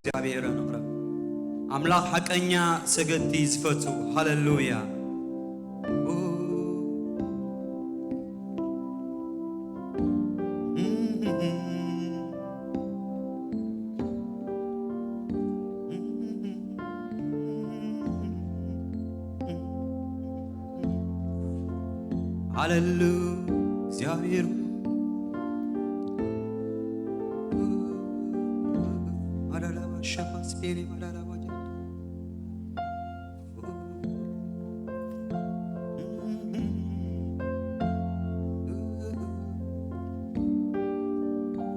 እግዚኣብሔር ንቕረብ። ኣምላኽ ሓቀኛ ሰገድቲ ዝፈቱ። ሃሌሉያ። ሃሌሉ እግዚኣብሔር።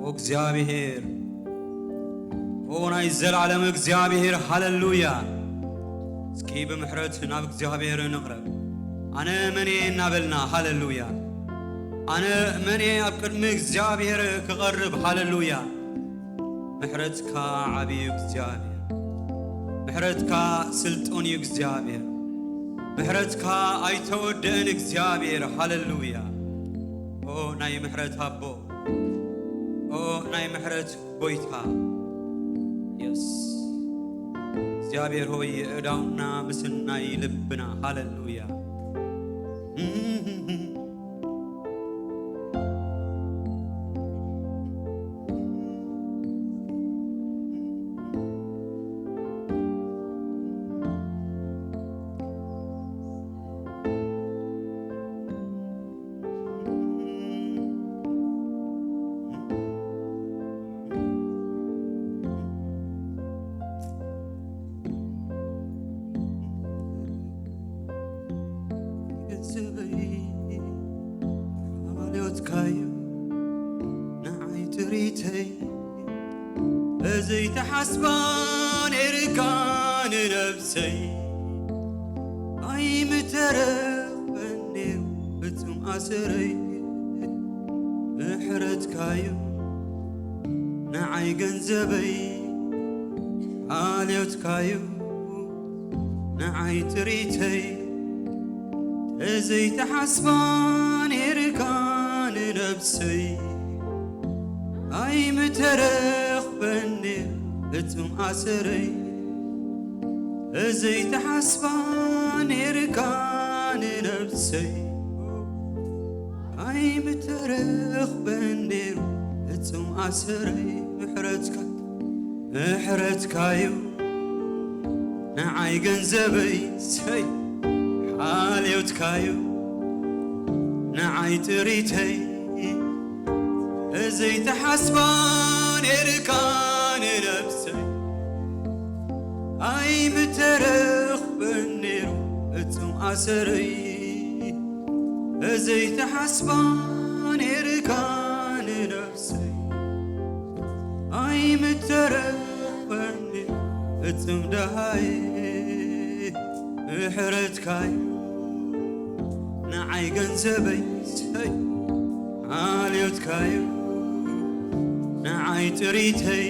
ኦ እግዚኣብሔር፣ ኦ ናይ ዘላለም እግዚኣብሔር፣ ሃሌሉያ። እስኪ ብምሕረት ናብ እግዚኣብሔር ንቕረብ። ኣነ መን እየ እናበልና፣ ሃሌሉያ። ኣነ መን እየ ኣብ ቅድሚ እግዚኣብሔር ክቐርብ፣ ሃሌሉያ። ምሕረትካ ዓብዩ እግዚኣብሔር፣ ምሕረትካ ስልጡን እዩ እግዚኣብሔር፣ ምሕረትካ ኣይተወደእን እግዚኣብሔር፣ ሃሌሉያ። ኦ ናይ ምሕረት ኣቦ፣ ኦ ናይ ምሕረት ጎይታ፣ የስ እግዚኣብሔር ሆይ፣ የእዳውና ምስናይ ልብና፣ ሃሌሉያ። ገንዘበይ ሓልዮትካዩ ንዓይ ጥሪተይ፣ ዘይተሓስባ ነይርካ ንነብሰይ። ኣይምተረኽበን ነይሩ ፍጹም ኣሰረይ። ምሕረትካዩ ንዓይ ገንዘበይ፣ ሓልዮትካዩ ንዓይ ጥሪተይ። ዘይተሓስባ ነይርካ ንነብሰይ። ኣይምተረኽበን ነይሩ ፍጹም ኣሰረይ። ዘይተሓስባ ነይርካ ንነብሰይ። ኣይምተረኽበን ነይሩ ፍጹም ኣሰረይ። ምሕረትካ፣ ምሕረትካዩ ንዓይ ገንዘበይ፣ ሰይ ሓልዮትካዩ ንዓይ ጥሪተይ። ዘይተሓስባ ነይርካ ንነብሰይ። ኣይምተረኽበን ነይሩ ፍጹም ኣሰረይ። ዘይተሓስባ ነይርካ ንነብሰይ። ኣይምተረኽበን ነይሩ ፍጹም ደሃየ። ምሕረትካዩ ንዓይ ገንዘበይ፣ ሰይ ሓልዮትካዩ ንዓይ ጥሪተይ።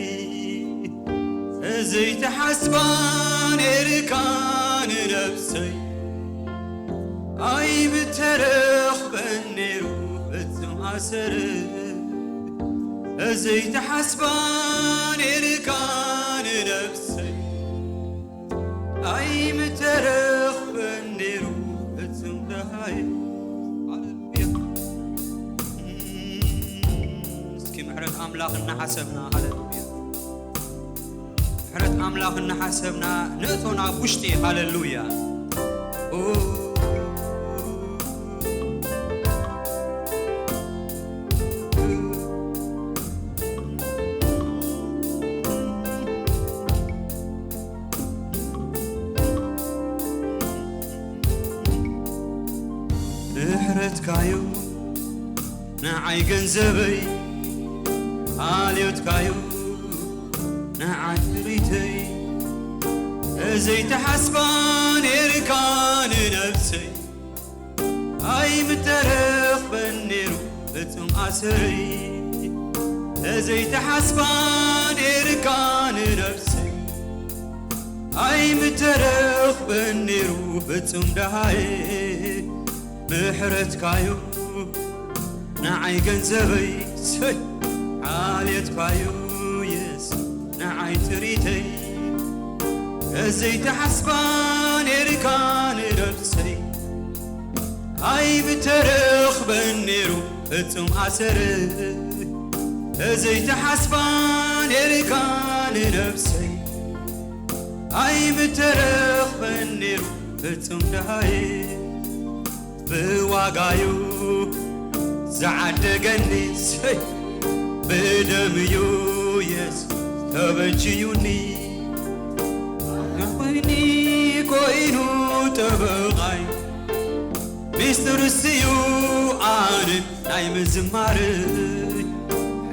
ዘይተሓስባ ነይርካ ንነብሰይ። ኣይምተረኽበን ነይሩ ፍጹም ኣሰር። ዘይተሓስባ ነይርካ ንነብሰይ። ኣይምተረኽበን ነይሩ ፍጹም ደሃየ። ሃሌሉያ። እስኪ ምሕረት ኣምላኽ እናሓሰብና፣ ሃሌሉያ። ምሕረት ኣምላኽ እናሓሰብና ንእቶ ናብ ውሽጢ። ሃሌሉያ። ኦ፣ ምሕረትካዩ ንዓይ ገንዘበይ፣ ሓልዮትካዩ ንዓይ ጥሪተይ። ዘይተሓስባ ነይርካ ንነብሰይ። ኣይምተረኽበን ነይሩ ፍጹም ኣሰረይ። ዘይተሓስባ ነይርካ ንነብሰይ። ኣይምተረኽበን ነይሩ ፍጹም ደሃየ። ምሕረትካዩ ንዓይ ገንዘበይ፣ ሰይ ሓልዮትካዩ የሱስ ንዓይ ዓይኒ ጥሪተይ ዘይተሓስባ ነርካ ንነፍሰይ ኣይምተረኽበን ነይሩ ፍጹም ኣሰር ዘይተሓስባ ነርካ ንነፍሰይ ኣይምተረኽበን ነይሩ ፍጹም ደሃይ ብዋጋዩ ዝዓደገኒ ሰይ ብደምዩ የሱስ ተበጅዩኒ ንኾይኒ ኮይኑ ጠበቓይ ሚስጥር ስዩ ኣነ ናይ ምዝማር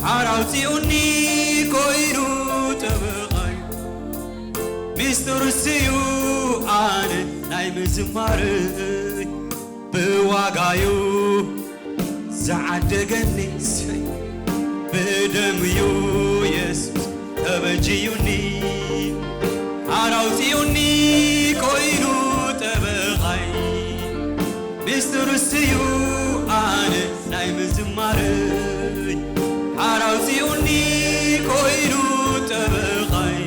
ሓር ኣውፂኡኒ ኮይኑ ጠበቓይ ሚስጥር ስዩ ኣነ ናይ ምዝማር ብዋጋዩ ዝዓደገኒ ብደምዩ የሱስ ተበጅዩኒ ሓር ኣውፂኡኒ ኮይኑ ጠበቓይ ሚስጥር ስዩ ኣነ ናይ ምዝማር ሓር ኣውፂኡኒ ኮይኑ ጠበቓይ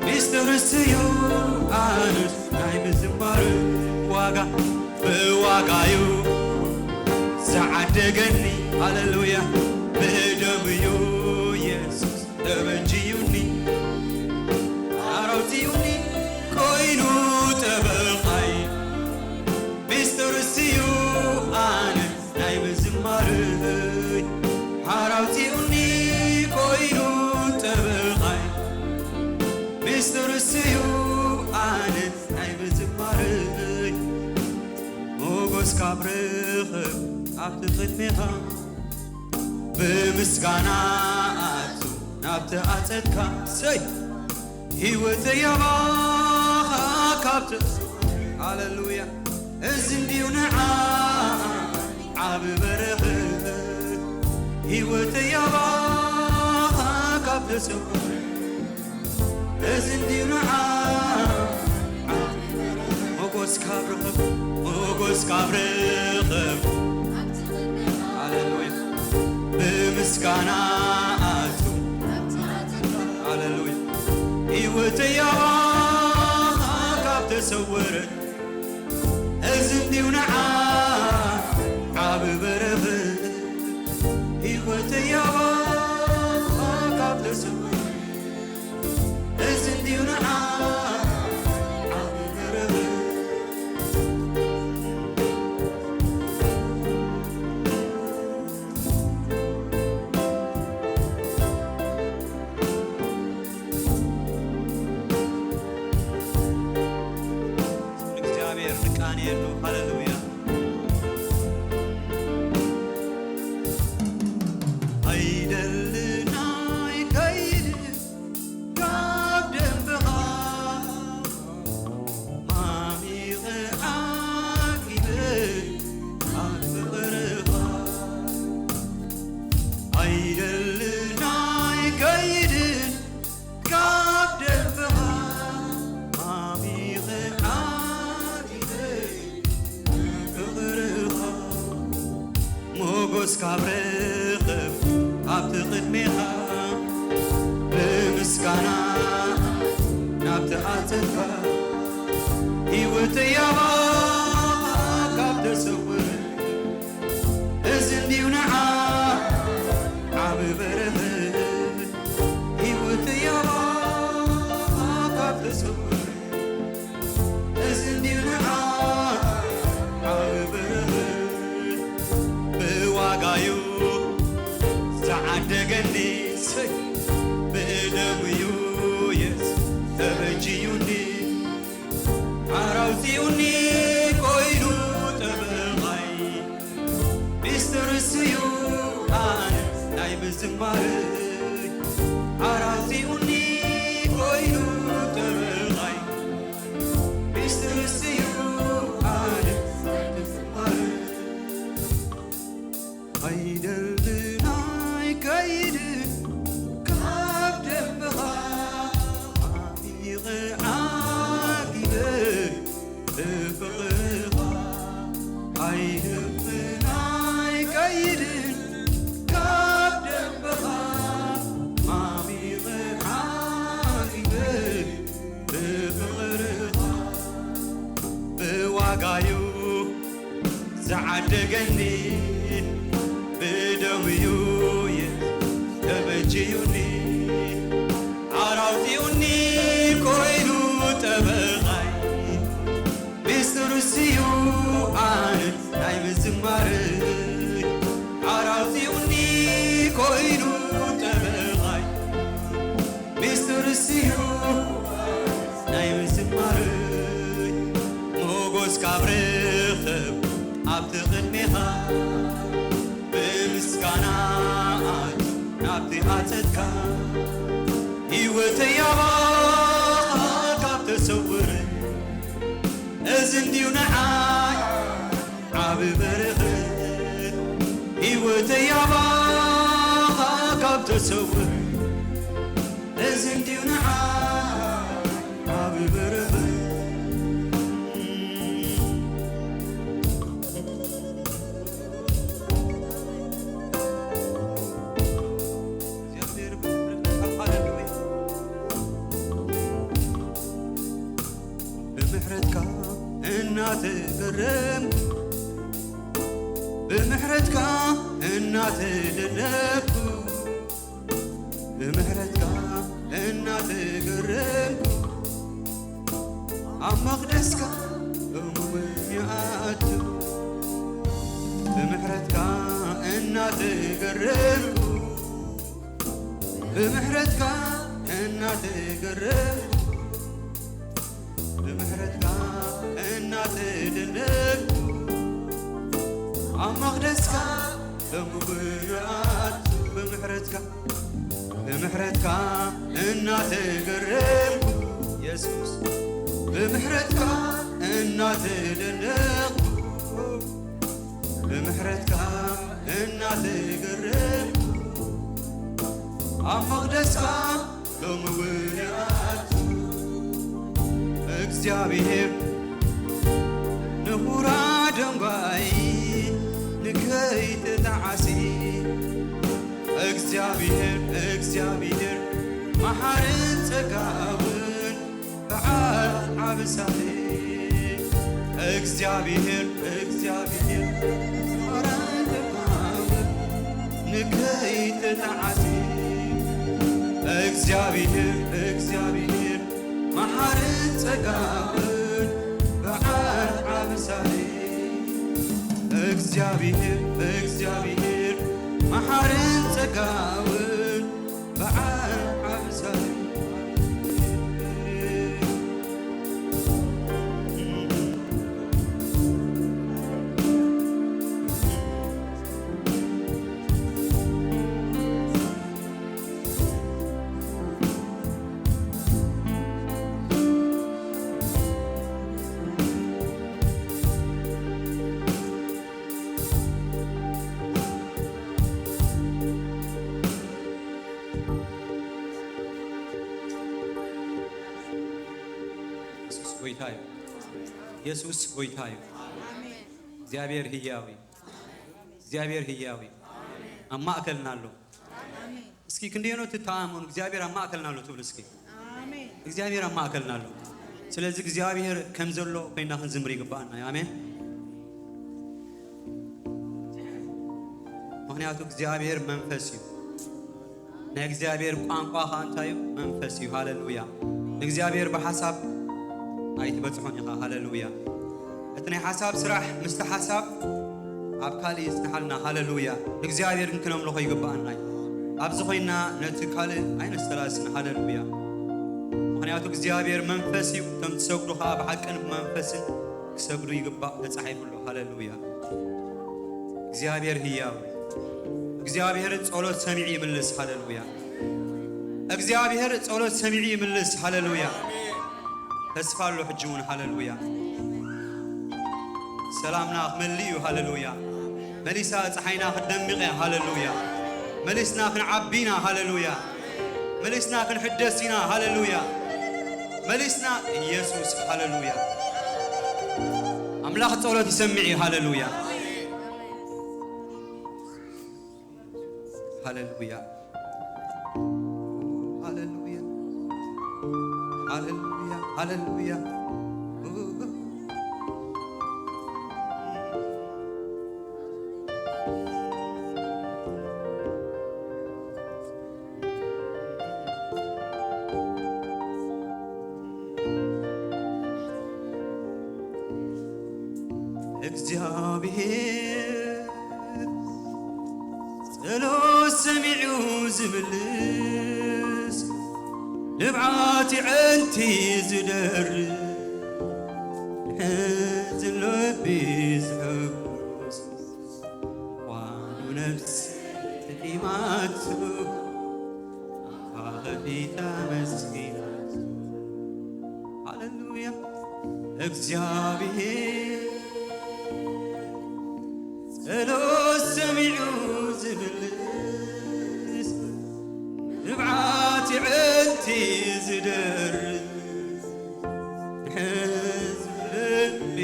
ሚስጥር ስዩ ኣነ ናይ ምዝማር ዋጋ ብዋጋዩ ዝዓደገኒ ሃሌሉያ ብደምዩ የሱስ ተበጅዩኒ ሓር ኣውፂኡኒ ኮይኑ ጠበቓይ ሚስጥር ስዩ ኣነ ናይ ምዝማር ሓር ኣውፂኡኒ ኮይኑ ጠበቓይ ሚስጥር ስዩ ኣነ ናይ ምዝማር ሞጎስ ካብ ርኽብ ኣብቲ ቅድሜኻ ብምስጋና ኣቱ ናብቲ ኣጸድካ ሰይ ህይወተይ ኣባኻ ካብቲ ሃሌሉያ እዚ እንድዩ ንዓ ዓቢ በረኸት ህይወተይ ኣባኻ ካብ ተሰውረ እዚ እንድዩ ንዓ ሞጎስ ካብ ርኽብ ሞጎስ ካብ ርኽብ ሃሌሉያ ብምስጋና ኣቱ ሃሌሉያ ህይወተይ ኣባኻ ካብ ተሰወረ እዚ እንድዩ ንዓ ዓቢ በረኸት ህይወተይ ኣባኻ ካብ ተሰወረ እዚ እንድዩ ንዓ ዓቢ በረኸት ንእግዚኣብሔር ንቃንየሉ ሃሌሉያ ኣይደልን ኣይከይድን ካብ ደምብኻ ማሚቐ ዓጊበ ኣብ ፍቕርኻ ኣይደልን ኣይከይድን ካብ ደምብኻ ማሚቐ ዓጊበ ፍቕርኻ ሞጎስ ካብ ርኽብ ኣብቲ ቅድሜኻ ብምስጋና ናብቲ ኣጽንካ ህይወተይ ኣባኻ ካብ ተሰወረ እዚ እንድዩ ንዓ ዓቢ በረኸት ህይወተይ ኣባኻ ካብ ተሰወረ እዚ እንድዩ ንዓ ዓቢ በረኸት ብዋጋዩ ዝዓደገኒ ሰይ ብደምዩ የሱስ ተበጅዩኒ ሓር ኣውፂኡኒ ኮይኑ ጠበቓይ ሚስጥር ስዩ ኣነ ናይ ምዝማር ሓር ኣውፂኡኒ ኮይኑ ጠበቓይ ሚስጥር ስዩ ኣነ ናይ ምዝማር ኣይደልን ኣይከይድን ዝዓደገኒ ብደሙ እዩ ተበጅዩኒ፣ ዓር ኣውጺኡኒ ኮይኑ ጠበቓይ። ሚስጥር እሱ እዩ ኣነ ናይ ምዝማረይ፣ ዓር ኣውጺኡኒ ኮይኑ ጠበቓይ። ሚስጥር እሱ እዩ ናይ ምዝማረይ፣ ሞጎስ ካብ ረኸብ ኣብቲ ቅድሜኻ፣ ብምስጋና ኣቱ ናብቲ ኣጸድካ፣ ህይወተይ ኣባኻ ካብ ተሰወረ፣ እዚ እንድዩ ንዓይ ዓቢ በረኸት። ህይወተይ ኣባኻ ካብ ተሰወረ፣ እዚ እንድዩ ንዓይ ዓቢ በረኸት። እግዚኣብሔር ብምሕረትካ፣ ሃሌሉያ። ብምሕረትካ እናተገረምኩ፣ ብምሕረትካ እናተደነቕኩ፣ ብምሕረትካ እናተገረምኩ፣ ኣብ መቕደስካ እሙን ይኣቱ። ብምሕረትካ እናተገረምኩ፣ ብምሕረትካ እናተገረምኩ፣ ብምሕረትካ እናተደነቕኩ፣ ኣብ መቕደስካ እሙን ይኣቱ። ብምሕረትካ፣ ብምሕረትካ እናተገረምኩ፣ የሱስ፣ ብምሕረትካ እናተደነቕኩ፣ ብምሕረትካ እናተገረምኩ፣ ኣብ መቕደስካ ሎሚ እውን ይኣቱ። እግዚኣብሔር ንኹራ ደንጓይ ንከይትጣዓሲ፣ እግዚኣብሔር፣ እግዚኣብሔር መሓርን ጸጋውን በዓል ዓብሳሪ፣ እግዚኣብሔር፣ እግዚኣብሔር መሓርን ጸጋውን ንከይትጣዓሲ፣ እግዚኣብሔር፣ እግዚኣብሔር መሓርን ጸጋውን በዓል ዓብሳሪ፣ እግዚኣብሔር፣ እግዚኣብሔር መሓርን ጸጋውን በዓል ዓብሳሪ። የሱስ ጎይታ እዩ። የሱስ ጎይታ እዩ። እግዚኣብሔር ህያው እዩ። እግዚኣብሔር ህያው እዩ። ኣብ ማእከልና ኣሎ። እስኪ ክንደየኖ ትተኣመኑ እግዚኣብሔር ኣብ ማእከልና ኣሎ ትብሉ እስኪ። እግዚኣብሔር ኣብ ማእከልና ኣሎ። ስለዚ እግዚኣብሔር ከም ዘሎ ኮይና ክንዝምር ይግባኣና እዩ። ኣሜን። ምኽንያቱ እግዚኣብሔር መንፈስ እዩ። ናይ እግዚኣብሔር ቋንቋ ኸኣ እንታይ እዩ? መንፈስ እዩ። ሃሌሉያ። ንእግዚኣብሔር ብሓሳብ ኣይትበጽሖን ኢኻ። ሃሌሉያ። እቲ ናይ ሓሳብ ስራሕ ምስቲ ሓሳብ ኣብ ካልእ ይጽንሓልና። ሃሌሉያ። ንእግዚኣብሔር ግን ክነምልኾ ይግብኣና እዩ። ኣብዚ ኮይና ነቲ ካልእ ኣይነስተላልስን። ሃሌሉያ። ምኽንያቱ እግዚኣብሔር መንፈስ እዩ። እቶም ትሰግዱ ኸኣ ብሓቅን ብመንፈስን ክሰግዱ ይግባእ ተጻሒፉ ኣሎ። ሃሌሉያ። እግዚኣብሔር ህያው እዩ። እግዚኣብሔር ጸሎት ሰሚዑ ይምልስ። ሃሌሉያ። እግዚኣብሔር ጸሎት ሰሚዑ ይምልስ። ሃሌሉያ። ተስፋ ኣሎ ሕጂ እውን። ሃሌሉያ። ሰላምና ክመልእ እዩ። ሃሌሉያ። መሊሳ ጸሓይና ክደምቕ እያ። ሃሌሉያ። መሊስና ክንዓቢ ኢና። ሃሌሉያ። መሊስና ክንሕደስ ኢና። ሃሌሉያ። መሊስና ኢየሱስ። ሃሌሉያ። ኣምላኽ ጸሎት ይሰምዕ እዩ። ሃሌሉያ። ሃሌሉያ። ሃሌሉያ። ሃሌሉያ። ሃሌሉያ። እግዚኣብሔር ጸሎት ሰሚዑ ዝምልስ፣ ንብዓት የዕንቲ ዝደርስ፣ ሕዝን ልቢ ዝሕጉስ፣ ዋኑ ነፍሲ ጥዒማቱ፣ ኣኻ ከፊታ መስኪናቱ። ሃሌሉያ። እግዚኣብሔር ጸሎት ሰሚዑ ዝምልስ፣ ንብዓት የዕንቲ ዝደርስ፣ ንሕዝብ ልቢ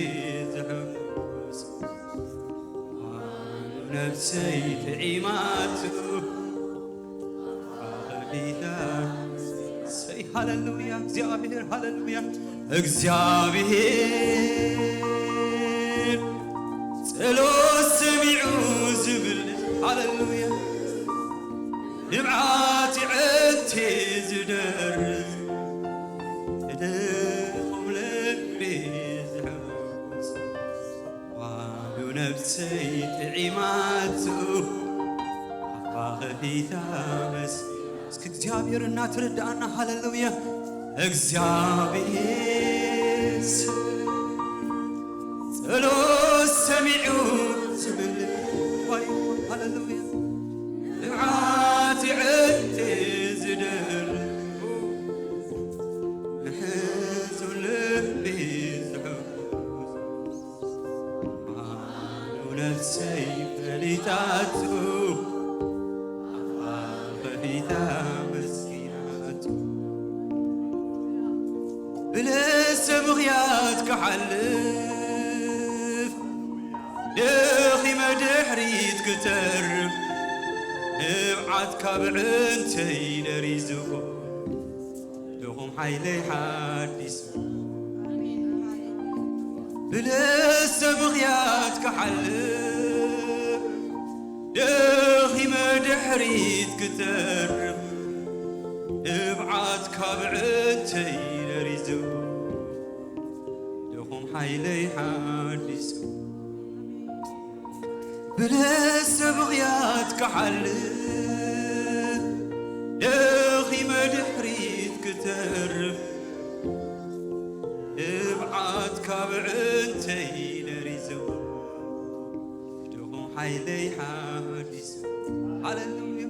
ዝሕጉስ፣ ዋኑ ነፍሰይ ጥዒማቱ፣ ኣኻ ከፊታ። ሰይ ሃሌሉያ፣ እግዚኣብሔር ሃሌሉያ። እግዚኣብሔር ጸሎት ሰሚዑ ዝብል፣ ሃሌሉያ። ንብዓት የዕንቲ ዝደርስ፣ ንድኹም ልቢ ዝሕጉስ፣ ዋኑ ነፍሰይ ጥዒማቱ፣ ኣኻ ከፊታ መስ-፣ እስኪ እግዚኣብሔር እናተረዳእና፣ ሃሌሉያ። እግዚኣብሔር ጸሎት ሰሚዑ ዝብል፣ ወይ፣ ሃሌሉያ። ንብዓት የዕንቲ ዝደርስ፣ ንሕዙን ልቢ ዝሕጉስ፣ ዋኑ ነፍሰይ ፈሊጣቱ፣ ኣኻ ከፊታ መስኪናቱ። ብለሰ ምኽያት ክሓልፍ፣ ደኺመ ድሕሪት ክተርፍ፣ ንብዓት ካብ ዕንተይ ደሪዝዎ፣ ድኹም ሓይለይ ሓዲሱ። ብለሰ ምኽያት ክሓልፍ፣ ደኺመ ድሕሪት ክተርፍ፣ ንብዓት ካብ ዕንተይ ደሪዝዎ፣ ድኹም ሓይለይ ሓዲሱ። ብለሰ ብኽያት ክሓልፍ፣ ደኺመ ድሕሪት ክተርፍ፣ ንብዓት ካብ ዕንተይ ደሪዝዎ፣ ድኹም ሓይለይ ሓዲሱ። ሃሌሉያ።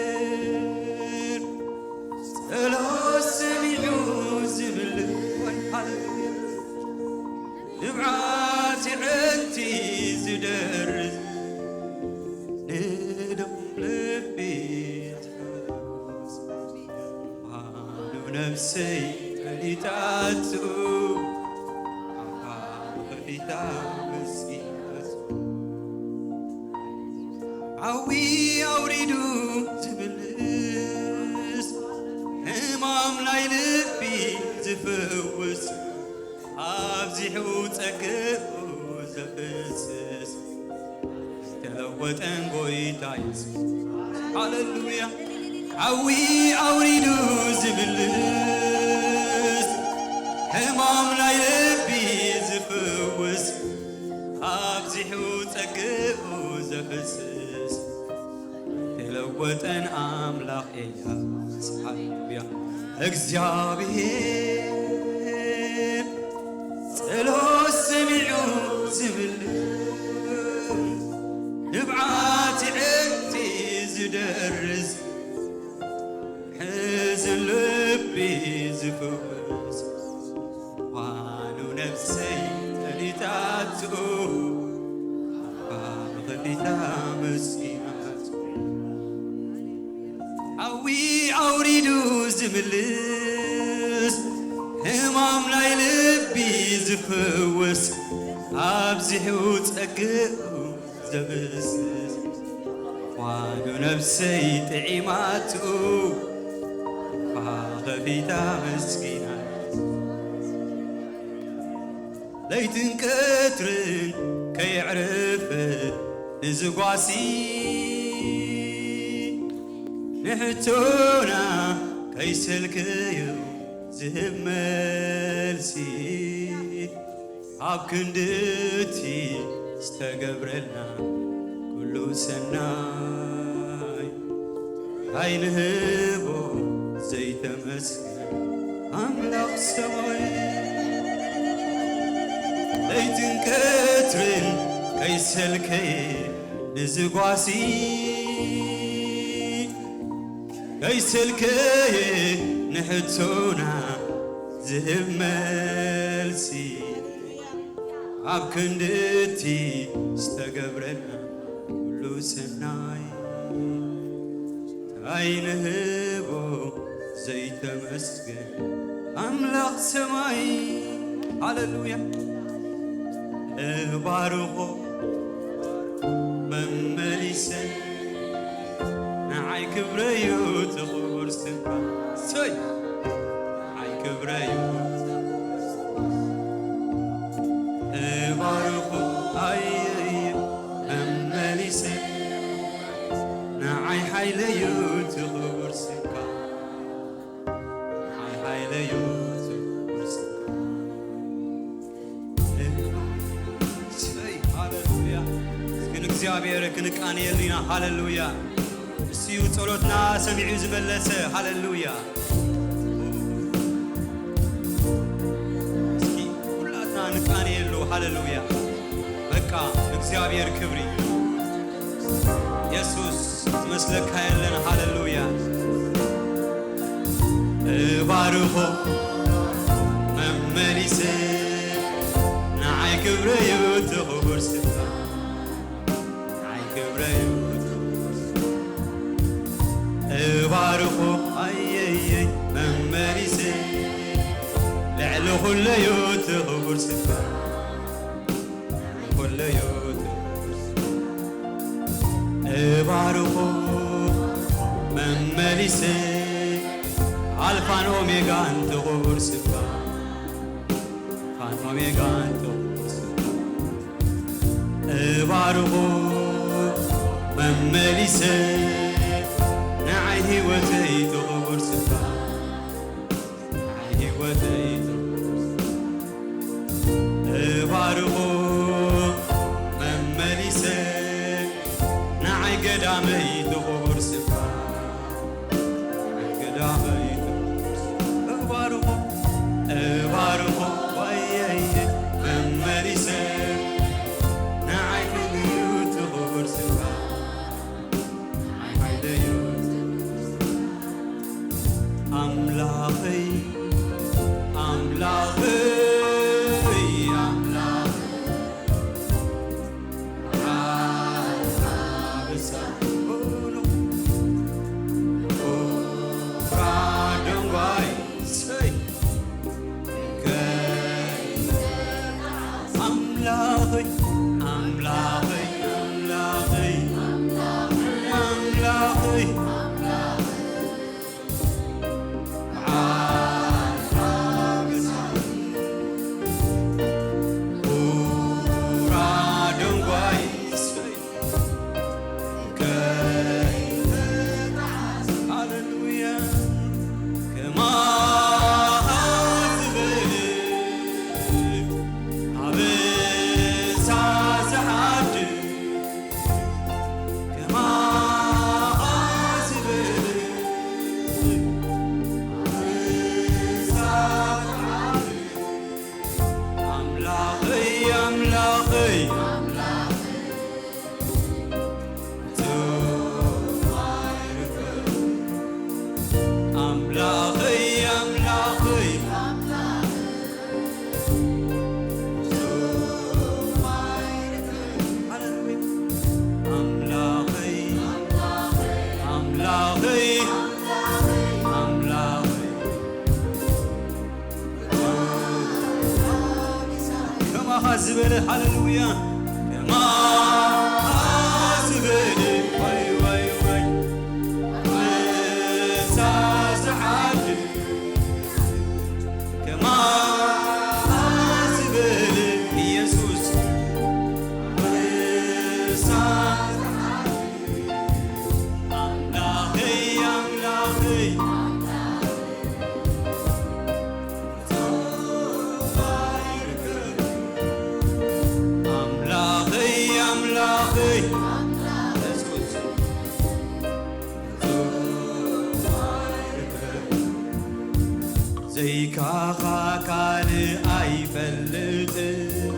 እግዚኣብሔር ጸሎት ሰሚዑ ዝምልስ፣ ወይ ሃሌሉያ። ንብዓት የዕንቲ ዝደርስ፣ ንድኹም ልቢ ዝሕጉስ፣ ዋኑ ነፍሰይ ፈሊጣቱ፣ ኣኻ ከፊታ መስኪናቱ። ዓዊ ኣውሪዱ ዝምልስ፣ ሕማም ናይ ልቢ ዝፍውስ፣ ኣብዚሑ ጸግኡ ዘፍስስ፣ ተለወጠን ጎይታ የሱስ። ሃሌሉያ። ዓዊ ኣውሪዱ ዝምልስ፣ ሕማም ናይ ልቢ ዝፍውስ፣ ኣብዚሑ ጸግኡ ዘፍስስ፣ ተለወጠን ኣምላኽ ኤልያስ። ሃሌሉያ። እግዚኣብሔር ጸሎት ሰሚዑ ዝምልስ፣ ንብዓት የዕንቲ ዝደርስ፣ ሕዝን ልቢ ዝፍውስ፣ ዋኑ ነፍሰይ ፈሊጣቶ፣ ኣባ ከፊታ መስኪናቶ። ዓዊ ኣውሪዱ ዝምልስ፣ ሕማም ናይ ልቢ ዝፍውስ፣ ኣብዚሑ ጸግኡ ዘብስስ፣ ዋኑ ነፍሰይ ጥዒማቱ፣ ኣባ ከፊታ መስኪናቶ። ለይትን ቀትርን ከየዕረፈ ንዝጓሲ፣ ንሕቶና ከይሰልከዮ ዝህብ መልሲ። ኣብ ክንዲ እቲ ዝተገብረልና ኩሉ ሰናይ፣ እንታይ ንህቦ ዘይተመስገን ኣምላኽ ሰማይ። ለይትን ቀትርን ከይሰልከየ ንዝጓሲ፣ ከይሰልከየ ንሕቶና ዝህብ መልሲ፣ ኣብ ክንዲ እቲ ዝተገብረልና ኩሉ ሰናይ፣ እንታይ ንህቦ ዘይተመስገን ኣምላኽ ሰማይ። ሃሌሉያ። እባርኾ መመሊሰ፣ ንዓይ ክብረዩ እቲ ክቡር ስምካ። ሰይ! ንዓይ ክብረዩ እባርኾ ኣየየ መመሊሰ፣ ንዓይ ሓይለዩ እቲ ክቡር ስምካ። ንዓይ ሓይለዩ እቲ ክቡር ስምካ። ሰይ! ሃሌሉያ። እስኪ ንእግዚኣብሔር ክንቃንየሉ ኢና። ሃሌሉያ። እሱ እዩ ጸሎትና ሰሚዑ ዝመለሰ። ሃሌሉያ። እስኪ ኩላትና ንቃንየሉ። ሃሌሉያ። በቃ ንእግዚኣብሔር ክብሪ። የሱስ ዝመስለካ የለን። ሃሌሉያ። እባርኾ መመሊሰ፣ ንዓይ ክብረዩ እቲ ክቡር ስፍራ። ንዓይ ክብረዩ እቲ ክቡር ስፍራ። እባርኾ ኣየየ መመሊሰ፣ ልዕሊ ኩለዩ እቲ ክቡር ስፍራ። ኩለዩ እቲ ክቡር ስፍራ። እባርኾ መመሊሰ፣ ኣልፋን ኦሜጋን እቲ ክቡር ስፍራ። ኣልፋን ኦሜጋን እቲ ክቡር ስፍራ። እባርኾ መመሊሰ፣ ንዓይ ህይወተይ እቲ ክቡር ስፍራ። ንዓይ ህይወተይ እቲ ክቡር ስፍራ። እባርኾ መመሊሰ፣ ንዓይ ገዳመይ እቲ ክቡር ስፍራ። ንዓይ ገዳመይ እቲ ክቡር ስፍራ። እባርኾ፣ እባርኾ ወየየ መመሊሰ፣ ንዓይ ክብርዩ እቲ ክቡር ስፍራ። ንዓይ ሓይለዩ እቲ ክቡር ስፍራ። ኣምላኸይ፣ ኣምላኸይ፣ ኣምላኸይ፣ ዓርካ ብሳዕ ኩሉ ኩራ ደንጓይ ሰይ። ኣምላኸይ፣ ኣምላኸይ፣ ኣምላኸይ፣ ኣምላኸይ፣ ሃሌሉያ። ከማኻ ዝበለ ኣብ እሳ ዝሓድር፣ ከማኻ ዝበለ ኣብ እሳ ዝሓድር፣ ኣምላኸይ፣ ኣምላኸይ፣ ኣምላኸይ፣ ኣምላኸይ፣ ኣምላኸይ፣ ኣምላኸይ፣ ኣምላኸይ፣ ከማኻ ዝበለ፣ ሃሌሉያ፣ ከማኻ ዝበለ፣ ወይ፣ ወይ፣ ወይ፣ ምሳ ዝሓድር፣ ከማኻ ዝበለ፣ ኢየሱስ፣ ምሳ ዝሓድር፣ ኣምላኸይ፣ ኣምላኸይ፣ ዘይካኻ ካልእ ኣይፈልጥን፣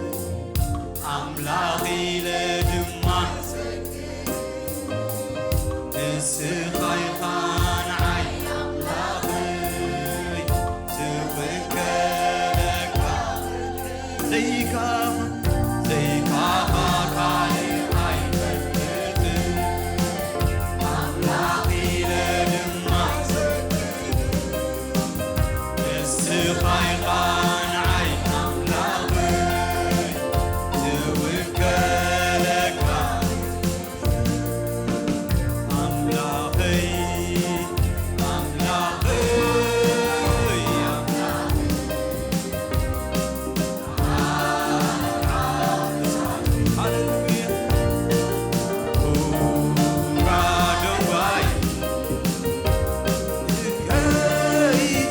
ኣምላኽ ኢለ ድማ ንስኻ ኢኻ ንዓይ ኣምላኸይ፣ ዝውከለካ ዘይካ-፣ ዘይካኻ ካልእ ኣይፈልጥን። ኣምላኽ ኢለ ድማ ንስኻ ኢኻ ንዓይ ኣምላኸይ፣ ዝውከለካ ኣምላኸይ፣ ኣምላኸይ፣ ኣምላኸይ። ሃሌሉያ። ኩራ ደንጓይ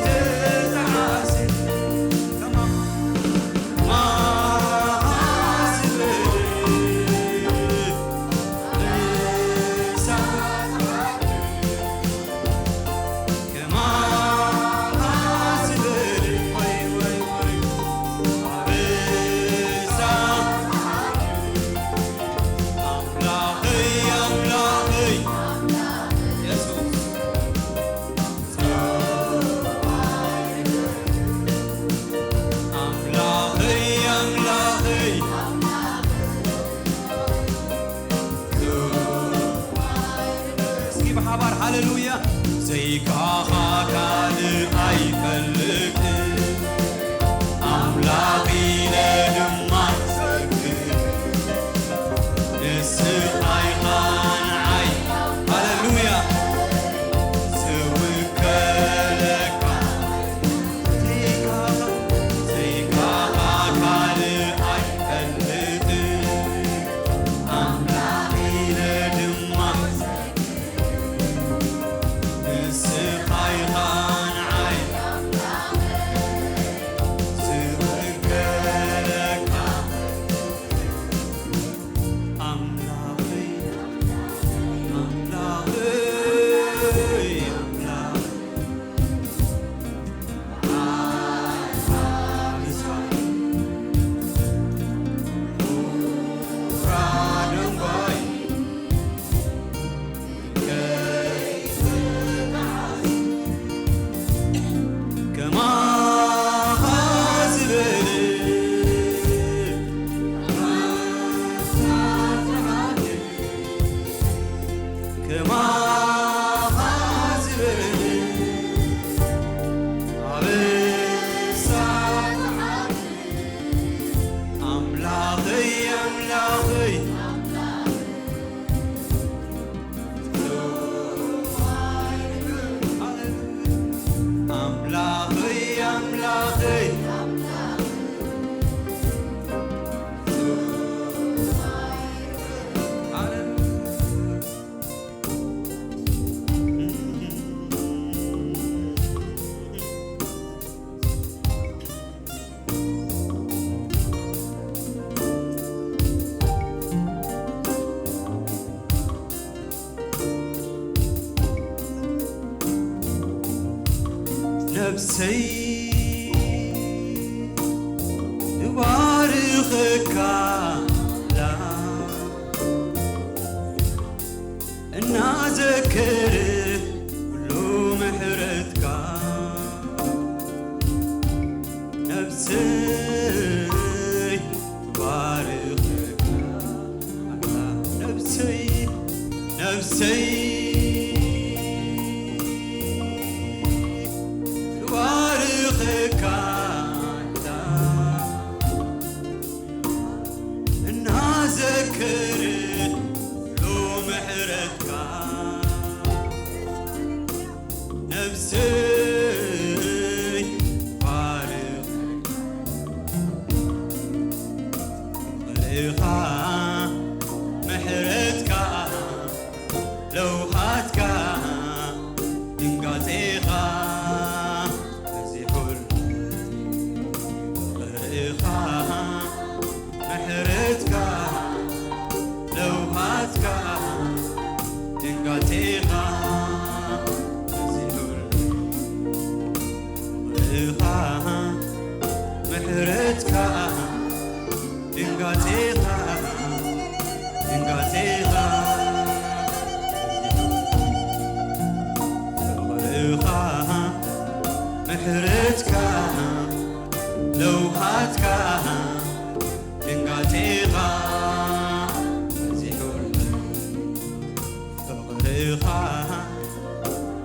ከይተጣዕሰ ከማ ኣምላኸይ፣ ኣምላኸይ። እስኪ ብሓባር ሃሌሉያ። ዘይካኻ ካልእ ኣይፈልጥን፣ ኣምላኽ ኢለ ድማ ሰግድ። ንስኻ ኢኻ ንዓይ፣ ሃሌሉያ፣ ዝውከለካ። ዘይካኻ፣ ዘይካኻ ካልእ ኣይፈልጥን፣ ኣምላኽ ኢለ ድማ ንስኻ ኢኻ ንዓይ ዝውከለካ። ኣምላኸይ፣ ኣምላኸይ፣ ኣምላኸይ። ከማኻ ዝበለ ከማኻ ዝበለ ኣበሳ ኣምላኸይ፣ ኣምላኸይ። ኣምላኸይ፣ ኣምላኸይ። ነብሰይ ትባርኸካ ኣላ፣ እናዘከረ ኩሉ ምሕረትካ። ነብሰይ ትባርኸካ ኣላ፣ ነብሰይ፣ ነብሰይ ትባርኸካ ኣላ። እናዘከረ ሎ ምሕረትካ ነብሰይ ባርኽ። ፍቕርኻ ምሕረትካ ለውሃትካ ድንጋጼኻ በዚሑል። ፍቕርኻ ምሕረትካ ለውሃት ድንጋጼኻ ድንጋጼኻ ፍቕርኻ ምሕረትካ ለውሃትካ ድንጋጼኻ በዚሑ ፍቕርኻ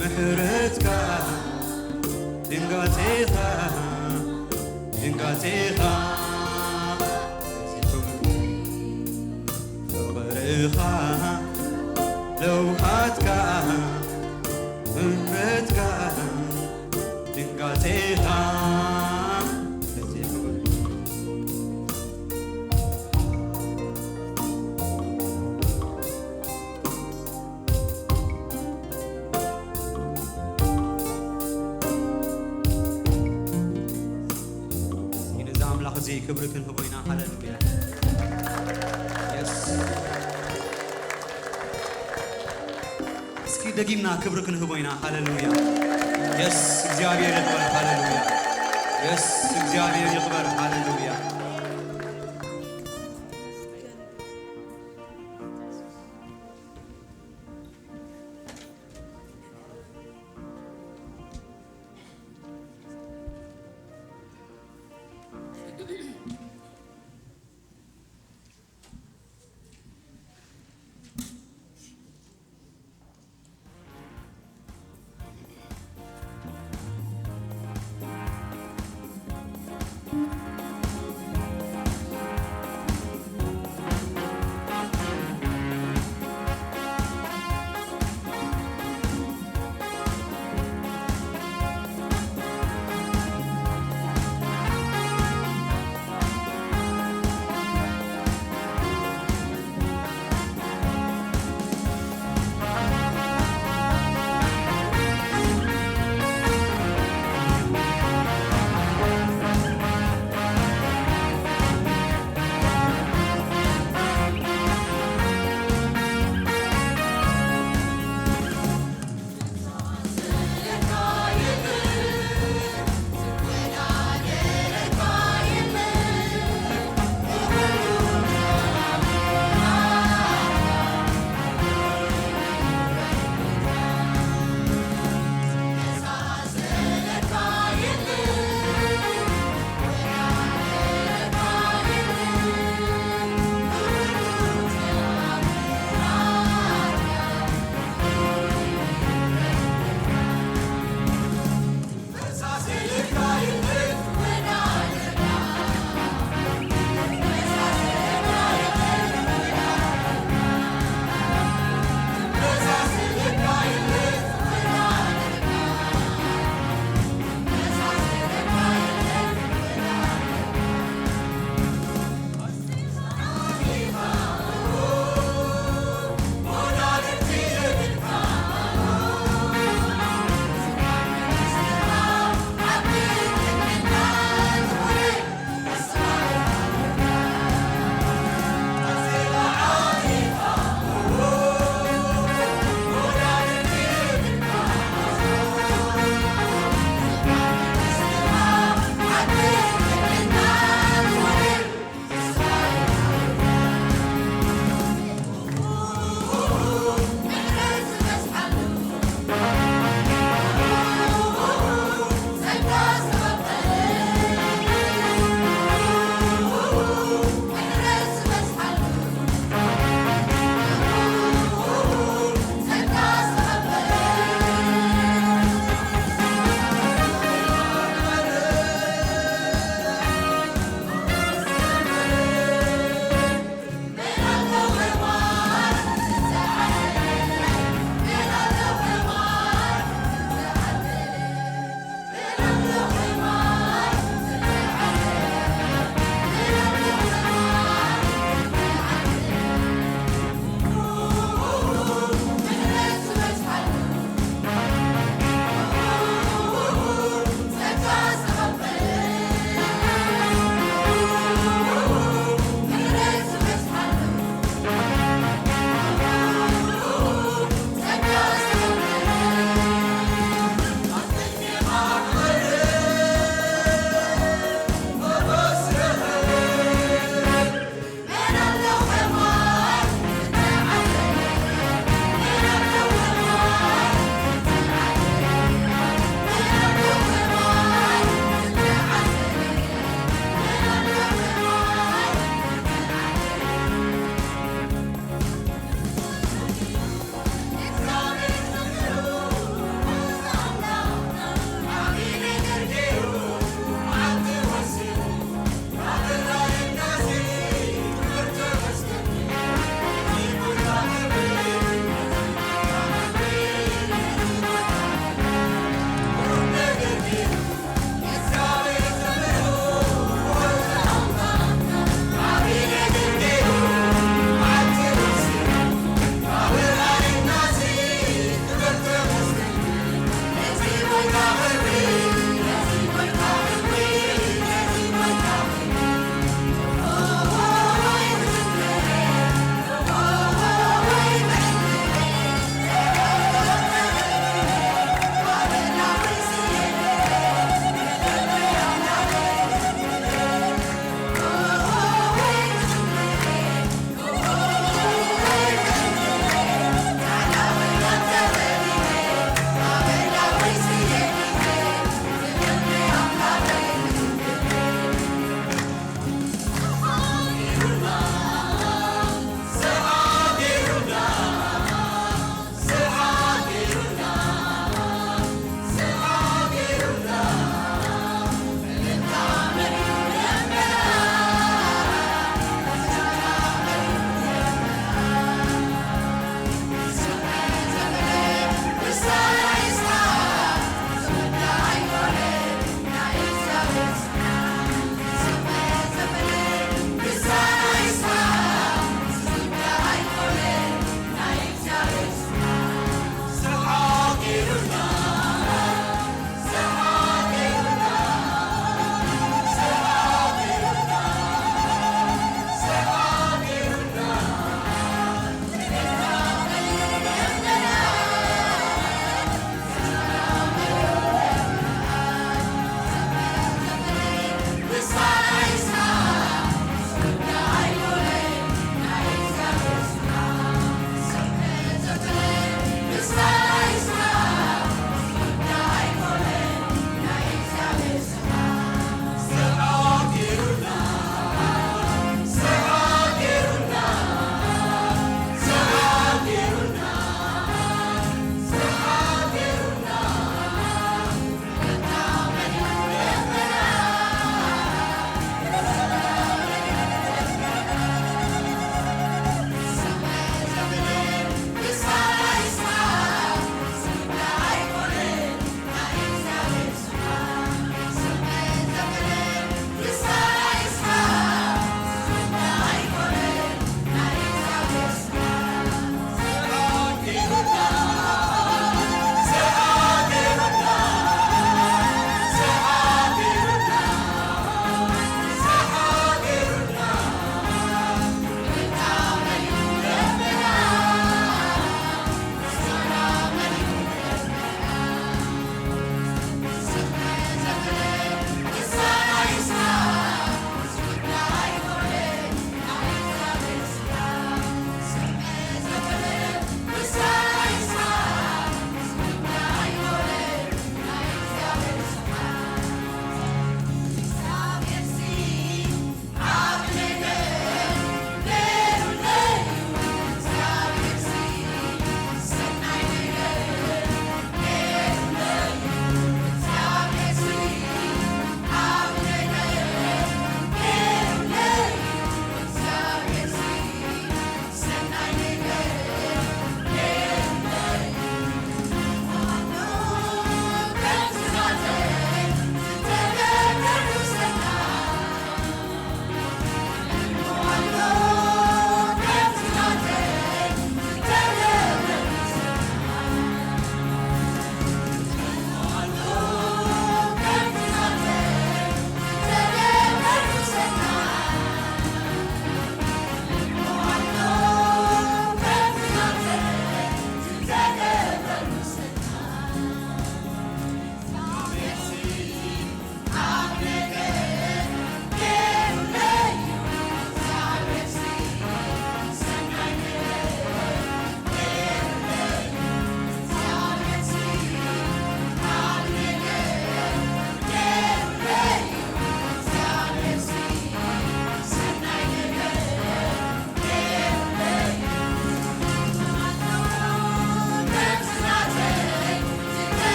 ምሕረትካ ድንጋጼኻ ድንጋጼኻ በዚሑ ፍቕርኻ ለውሃትካ ምሕረትካ ድንጋጼኻ በዚሑ ነዚ ኣምላኽ እዚ ክብሪ ክንህቦ ኢና። ሃሌሉያ። የስ። እስኪ ደጊምና ክብሪ ክንህቦ ኢና። ሃሌሉያ። የስ፣ እግዚኣብሔር ይኽበር። ሃሌሉያ። የስ፣ እግዚኣብሔር ይኽበር። ሃሌሉያ።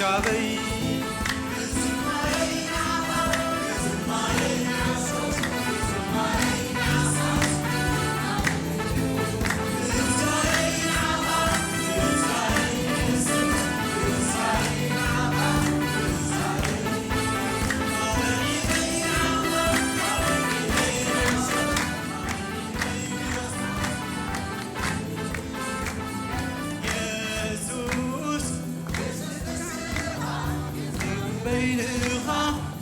ኣበይ የሱስ በይንኻ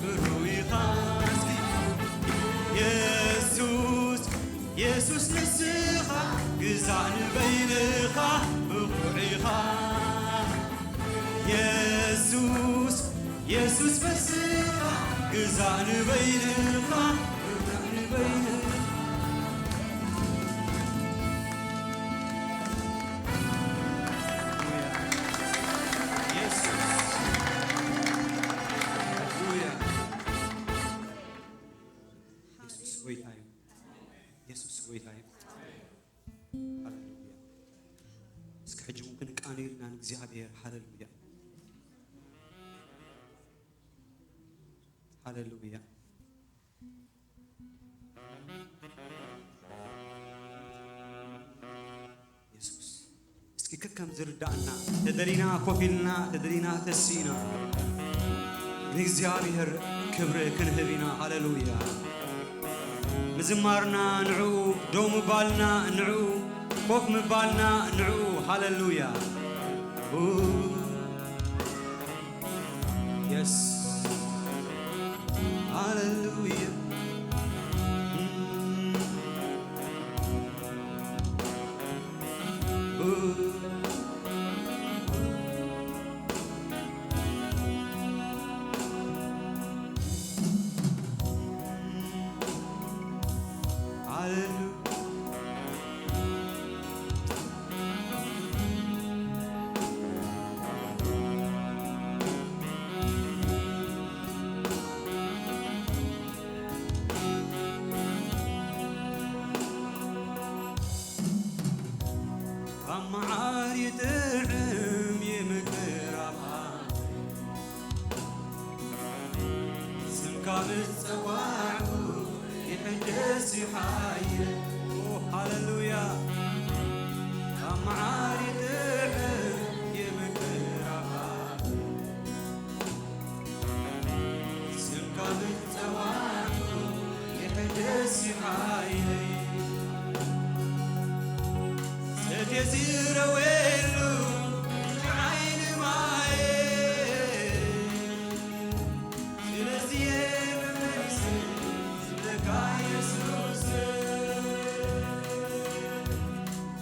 ብሩይኻ እስኪ የሱስ የሱስ ንስኻ ግዛእ ንበይንኻ ብቑዕ ኢኻ የሱስ የሱስ በስኻ ግዛእ ንበይንኻ ግዛእ ንበይንኻ የሱስ ሃሌሉያ። የሱስ ጎይታ እዩ። የሱስ ጎይታ እዩ። ሃሌሉያ። እስኪ ሕጂ እውን ክንቃነየልና ንእግዚኣብሔር። ሃሌሉያ። ሃሌሉያ። የሱስ እስኪ ከከም ዝርዳእና ተደሊና ኮፍ ኢልና ተደሊና ተሲእና ንእግዚኣብሔር ክብሪ ክንህብ ኢና። ሃሌሉያ። ምዝማርና ንዕኡ፣ ደው ምባልና ንዕኡ፣ ኮፍ ምባልና ንዕኡ። ሃሌሉያ። የስ ሃሌሉያ። ሃሌሉያ። ካብ መዓር ይጥዕም ይምቅር ኣባ ስምካ ምስ ጸዋዕኩ ይሕደስ ይሓይል። ሃሌሉያ። ካብ መዓር ይጥዕም ይምቅር ኣባ ስምካ ምስ ጸዋዕኩ ይሕደስ ይሓይለይ። ሰትየ ዝረወየሉ ምንጪ ዓይኒ ማየ ስለዚየ መመሊሰ ዝብለካ የሱስ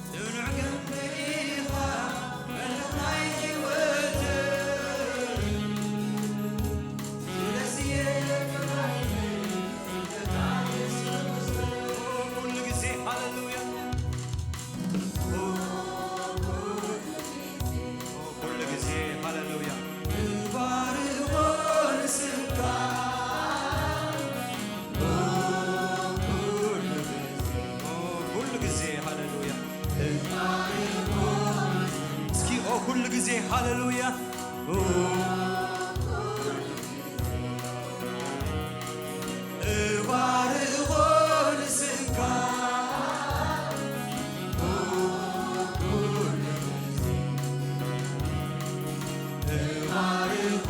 ጽኑዕ ግንቢ ኢኻ መልኽ ናይ ህይወት ስለዚየ መመሊሰ ዝብለካ የሱስ ኩሉ ግዜ ሃሌሉያ ኩሉ ግዜ ሃሌሉያ ንባርኾ ንስምካ ኩሉ ግዜ ሃሌሉያ እስኪ ኦ ኩሉ ግዜ ሃሌሉያ እባርኾ ንስምካ እባርኾ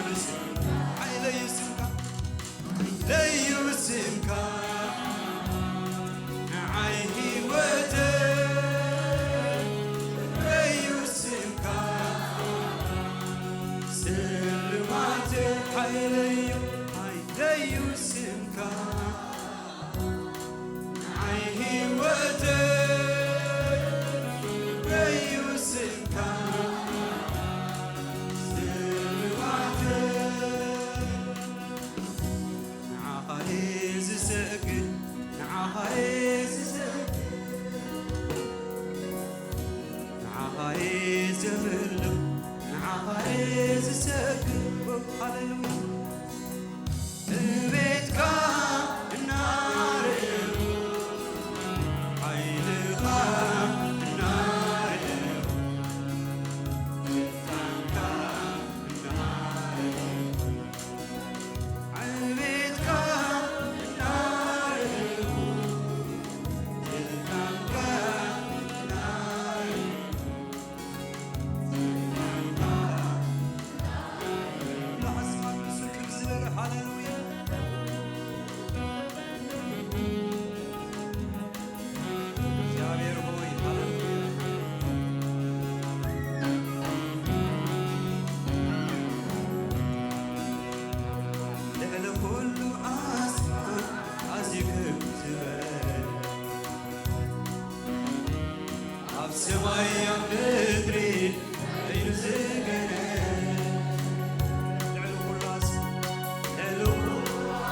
ንስምካ ሓይለዩ ስምካ ሓይለዩ ስምካ ንዓይ ህይወተይ ክብረዩ ስምካ ስልማተይ ሓይለዩ ሓይለዩ ስምካ ንዓይ ህይወተይ ክብረዩ ስምካ ስልማተይ ንዓኻ እየ ዝሰግድ ንዓኻ እየ ዝሰግድ ንዓኻ እየ ዘምልኽ ንዓኻ እየ ዝሰግድ ሃሌሉያ ንቤትካ ኩሉ ኣስማት ኣዝዩ ክብ ዝበል፣ ኣብ ሰማይ ኣብ ምድሪ በይኑ ዝገነ። ልዕሊ ኩሉ ኣስማት፣ ልዕሊ ኩሉ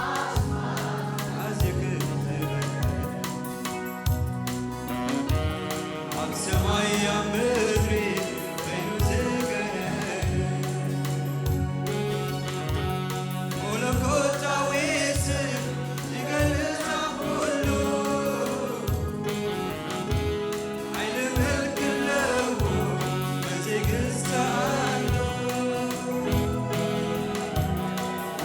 ኣስማት ኣዝዩ ክብ ዝበል፣ ኣብ ሰማይ ኣብ ምድሪ በይኑ ዝገነ። መለኮታዊ ስም ዝገልጽ ኩሉ፣ ሓይሊ መልክ ኣለዎ፣ ዘይግዛእ ኣሎ።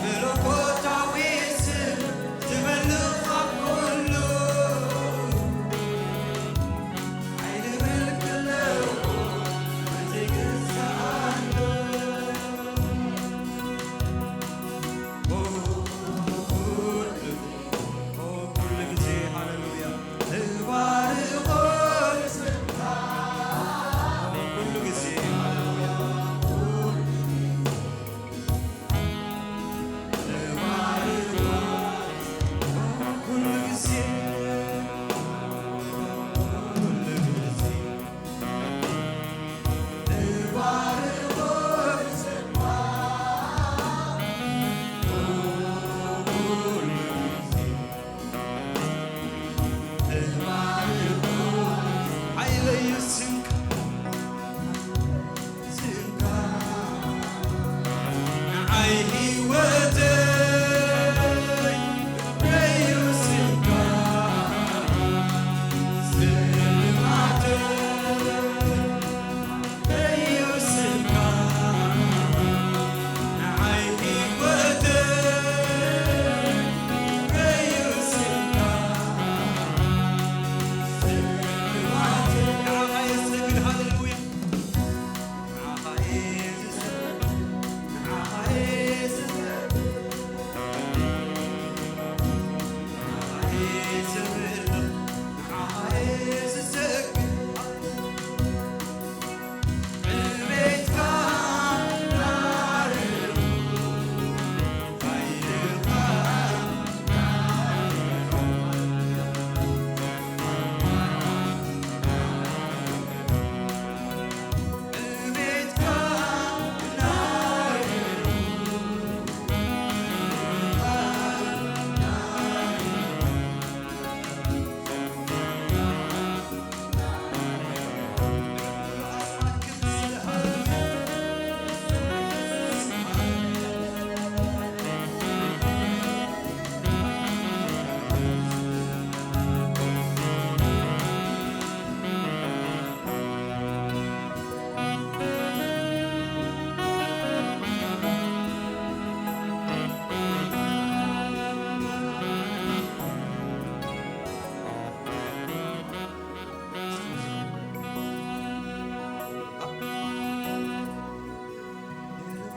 መለኮታዊ ስም ዝመልእ ኣብ ኩሉ፣ ሓይሊ መልክ ኣለዎ፣ ዘይግዛእ ኣሎ። ኦ፣ ኩሉ፣ ኦ፣ ኩሉ ግዜ፣ ሃሌሉያ፣ እባርኾ። ኩሉ ግዜ፣ ሃሌሉያ፣ እባርኾ። ኩሉ ግዜ፣ ኩሉ ግዜ።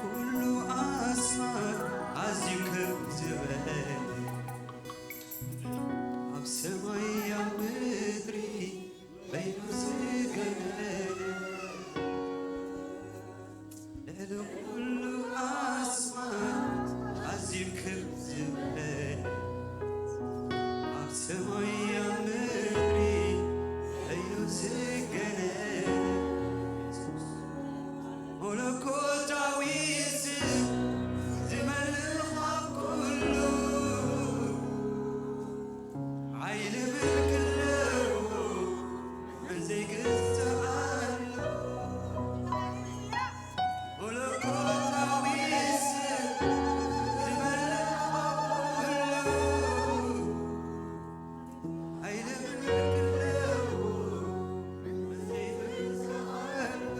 ኩሉ ኣስማት ኣዝዩ ክብ ዝበለ፣ ኣብ ሰማይ ኣብ ምድሪ በይኑ ዝገነ። ልዕሊ ኩሉ ኣስማት ኣዝዩ ክብ ዝበለ፣ ኣብ ሰማይ ኣብ ምድሪ እዩ ዝገነ። መለኮታዊ ስም ዝመልእ ካብ ኩሉ፣ ሓይሊ ምልክ ኣለዎ፣ መን ዘይግዛእ ኣሎ። መለኮታዊ ስም ዝመልእ ካብ ኩሉ፣ ሓይሊ ምልክ ኣለዎ፣ መን ዘይግዛእ ኣሎ።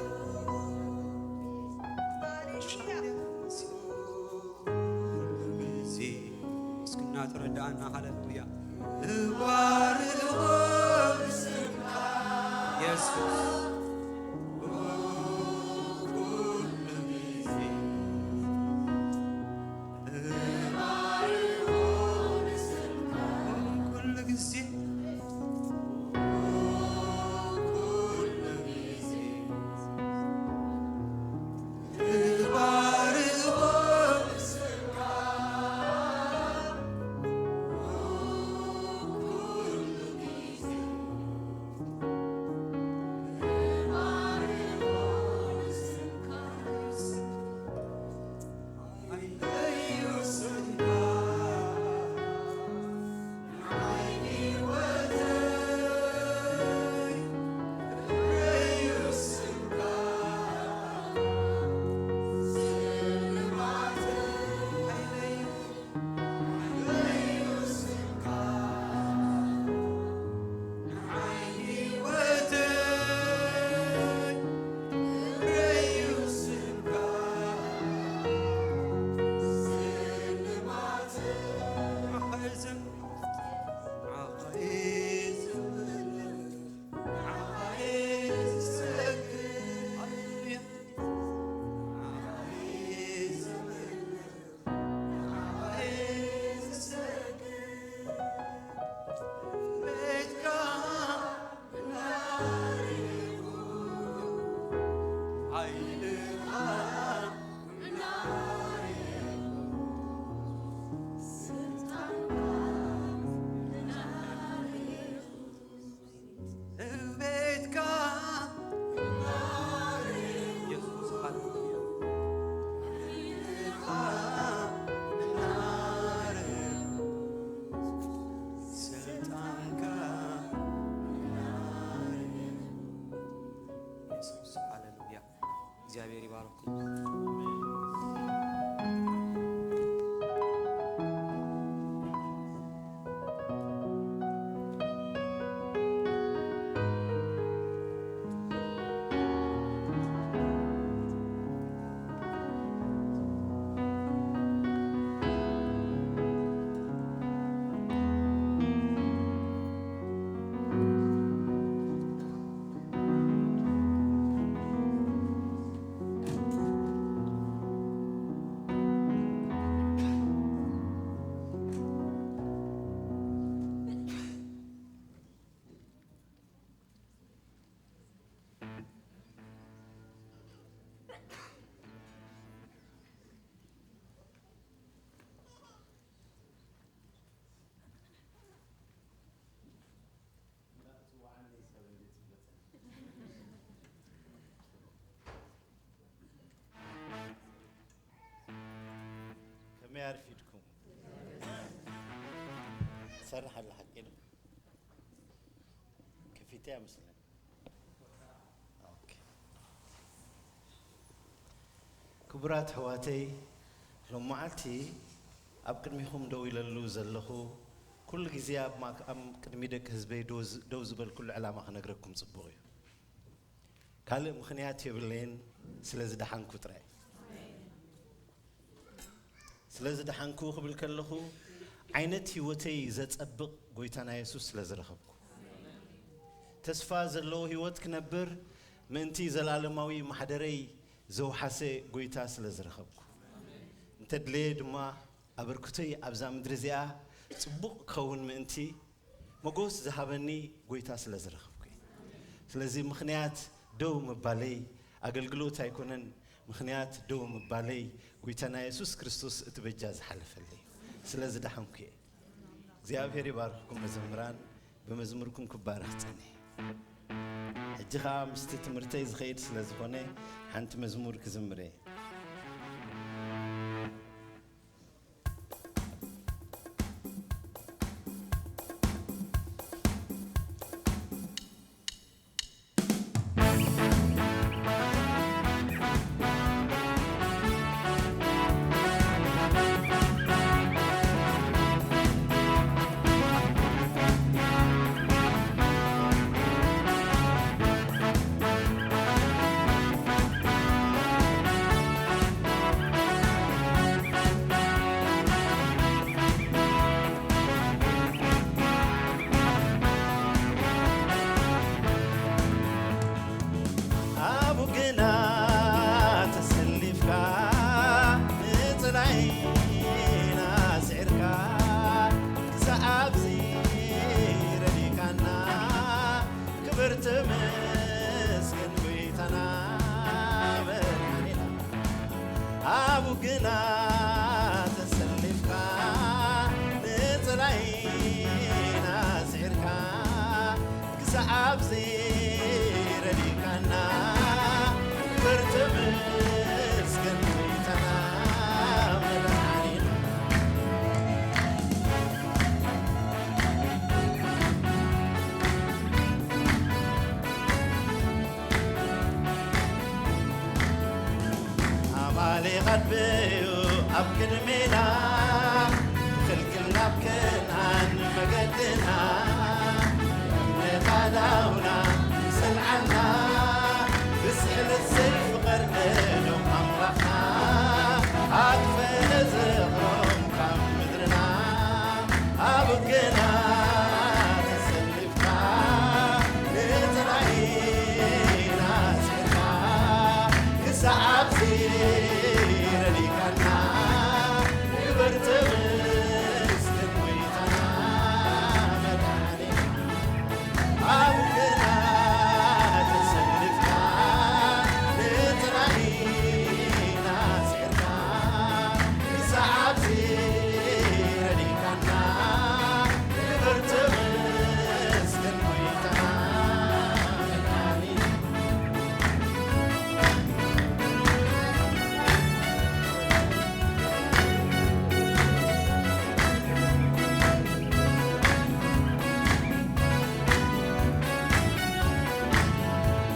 ኩሉ ግዜ እስኪ እናተረዳእና፣ ሃሌሉያ። እባርኽ ስምካ የሱስ። ኩሉ ግዜ፣ እባርኽ ስምካ ኩሉ ግዜ። ከመይ ኣርፊድኩም? ትሰርሕ ኣላ ሓቂ ዶ? ከፊተ እያ መስለኒ። ኦኬ። ክቡራት ኣሕዋተይ፣ ሎመዓልቲ ኣብ ቅድሚኹም ደው ኢለሉ ዘለኹ፣ ኩሉ ግዜ ኣብ ማክ-፣ ኣብ ቅድሚ ደቂ ህዝበይ ደው ዝ-፣ ደው ዝበልኩሉ ዕላማ ክነግረኩም ጽቡቕ እዩ። ካልእ ምኽንያት የብለይን፣ ስለ ዝደሓንኩ ጥራይ። ስለ ዝደሓንኩ ክብል ከለኹ፣ ዓይነት ህይወተይ ዘጸብቕ ጎይታና የሱስ ስለ ዝረኸብኩ፣ ተስፋ ዘለዎ ህይወት ክነብር ምእንቲ ዘላለማዊ ማሕደረይ ዘውሓሰ ጎይታ ስለ ዝረኸብኩ፣ እንተድለየ ድማ ኣበርክቶይ ኣብዛ ምድሪ እዚኣ ጽቡቕ ክኸውን ምእንቲ መጎስ ዝሃበኒ ጎይታ ስለ ዝረኸብኩ እዩ። ስለዚ ምኽንያት ደው ምባለይ ኣገልግሎት ኣይኮነን። ምኽንያት ደው ምባለይ ጎይታና የሱስ ክርስቶስ እቲ በጃ ዝሓለፈልይ እዩ። ስለ ዝደሓንኩ እየ። እግዚኣብሔር ይባርኽኩም መዘምራን፣ ብመዝሙርኩም ክባረኽ ጸኒሐ። ሕጂ ኸኣ ምስቲ ትምህርተይ ዝኸይድ ስለ ዝኾነ ሓንቲ መዝሙር ክዝምር እየ። ኣብኡ ግና ተሰሊፍካ፣ ንጽላኢና ስዒርካ፣ ክሳዕ ኣብዚ ረዲካና፣ ክብር ተመስገን ጎይታና መድሓኒና። ኣብኡ ግና ተሰሊፍካ፣ ንጽላኢና ስዒርካ፣ ክሳዕ ኣብዚ ረዲካና፣ ክብር ተመስገን ጎይታና መድሓኒና። ኣማሌቕ ኣድበዩ ኣብ ቅድሜና፣ ክልክል ናብ ከነኣን መገድና። እምነት ኣዳውና ይሰልዓና፣ ብስሕለት ሰይፉ ቀርነኖም ኣምላኽና፣ ኣጥፈነ ዝኽሮም ካብ ምድርና። ኣብ ግና ተሰሊፍካ፣ ንጽላኢና ስዒርካ፣ ክሳዕ ኣብዚ ረዲካና፣ ክብር ተመስገን ጎይታና መድሓኒና። ኣብ ግና ተሰሊፍካ፣ ንጽላኢና ስዒርካ፣ ክሳዕ ኣብዚ ረዲካና፣ ክብር ተመስገን ጎይታና መድሓኒና።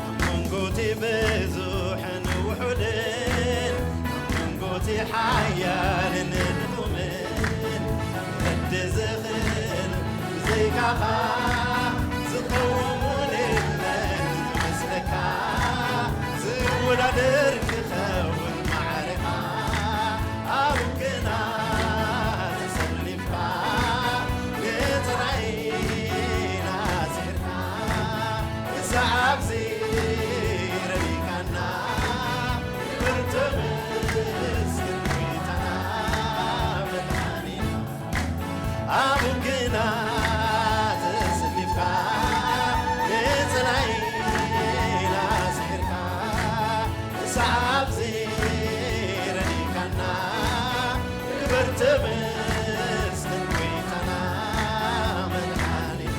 ኣብ መንጎ እቲ ብዙሕን ውሑድን፣ ኣብ መንጎ እቲ ሓያልን ድኹምን፣ ክረዲ ዝኽእል ብዘይካኻ ዝኸውን እውን የለን ዝመስለካ፣ ዝወዳደር ክኸውን ማዕረኻ። ኣብ ግና ተሰሊፍካ፣ ንጽላኢና ስዒርካ፣ ክሳዕ ኣብዚ ረዲካና፣ ክብር ተመስገን ጎይታና መድሓኒና። ኣብ ግና ተሰሊፍካ፣ ንጽላኢና ስዒርካ፣ ክሳዕ ኣብዚ ረዲካና፣ ክብር ተመስገን ጎይታና መድሓኒና።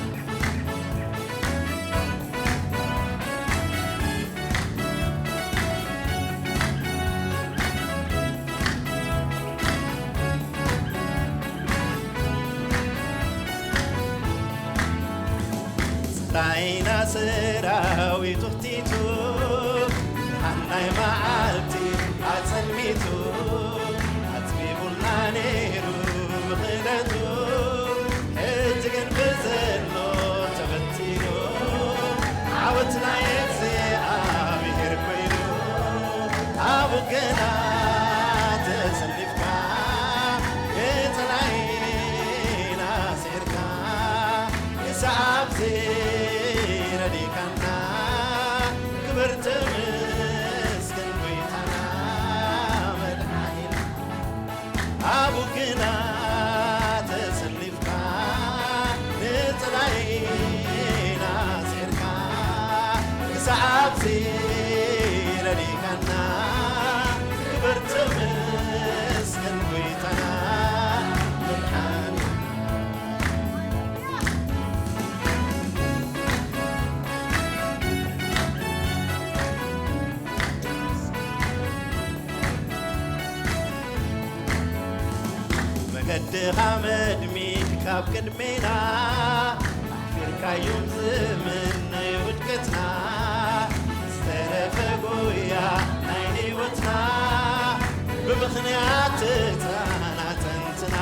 ላይና ሰራዊቱ ኽቲቱ፣ ብርሃን ናይ መዓልቲ ኣጸልሚቱ፣ ኣጽቢቡልና ነይሩ ብኽእለቱ፣ ሕጂ ግን ብዘሎ ተበቲኑ፣ ዓወት ናይ እግዚኣብሔር ኮይኑ፣ ኣብ ውግእና ተሰሊፍካ፣ ንጸላኢና ስዒርካ፣ ክሳብ ረዲካና፣ ክብር ተመስገን ጎይታና መድሓኒና። ኣብ ውግእና ተሰሊፍካ፣ ንጸላኢና ስዒርካ፣ ክሳብ ረዲካና፣ ክብር ተመስገን ጎይታና መድሓኒና። መገድኻ መድሚድ ካብ ቅድሜና፣ ኣሕፊርካዮም ዝምነዩ ውድቀትና፣ ዝተረፈ ጉያ ናይ ህይወትና፣ ብምኽንያት ትጻናተንትና፣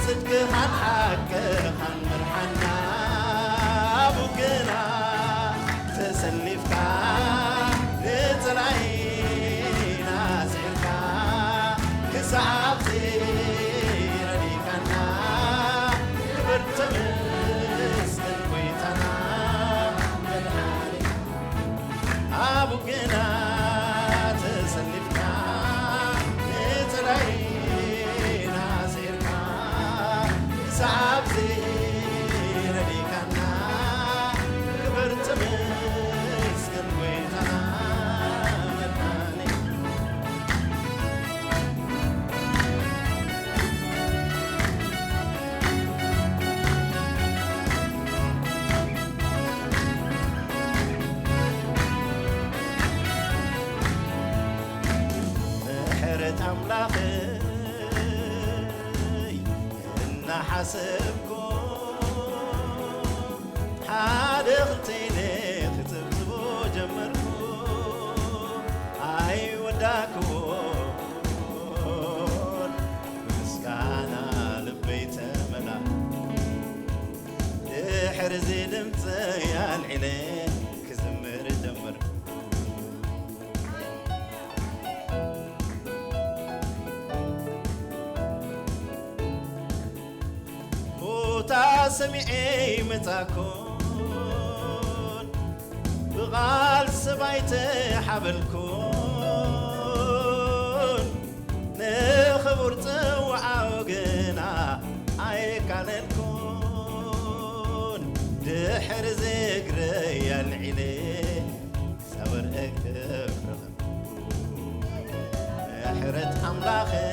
ጽድቅኻን ሓቅኻን ምርሓና፣ ኣብ ውግእና ተሰሊፍካ፣ ንጸላኢና ስዒርካ፣ ክሳብ ረዲካና፣ ክብር ተመስገን ጎይታና መድሓኒና። ኣብ ውግእና ተሰሊፍካ፣ ንጸላኢና ስዒርካ፣ ክሳብ ረዲካና፣ ክብር ተመስገን ጎይታና መድሓኒና። ምሕረት ኣምላኸይ እናሓሰብኩ፣ ሓደ ክልተ ኢለ ክጽብጽቦ ጀመርኩ። ኣይወዳእኩዎን፣ ብምስጋና ልበይ ተመላ። ድሕሪ እዚ ድምፀይ ኣልዒለ ክዝምር ጀመርኩ። ቦታ ሰሚዐ ኣይመጻኩን፣ ብቓል ሰብ ኣይተሓበልኩን፣ ንኽቡር ጽዋዓኡ ግና ኣየቃለልኩን። ድሕሪ እዚ እግረይ ኣልዒለ ክሳብ እርእ ክረኽብ፣ ምሕረት ኣምላኸይ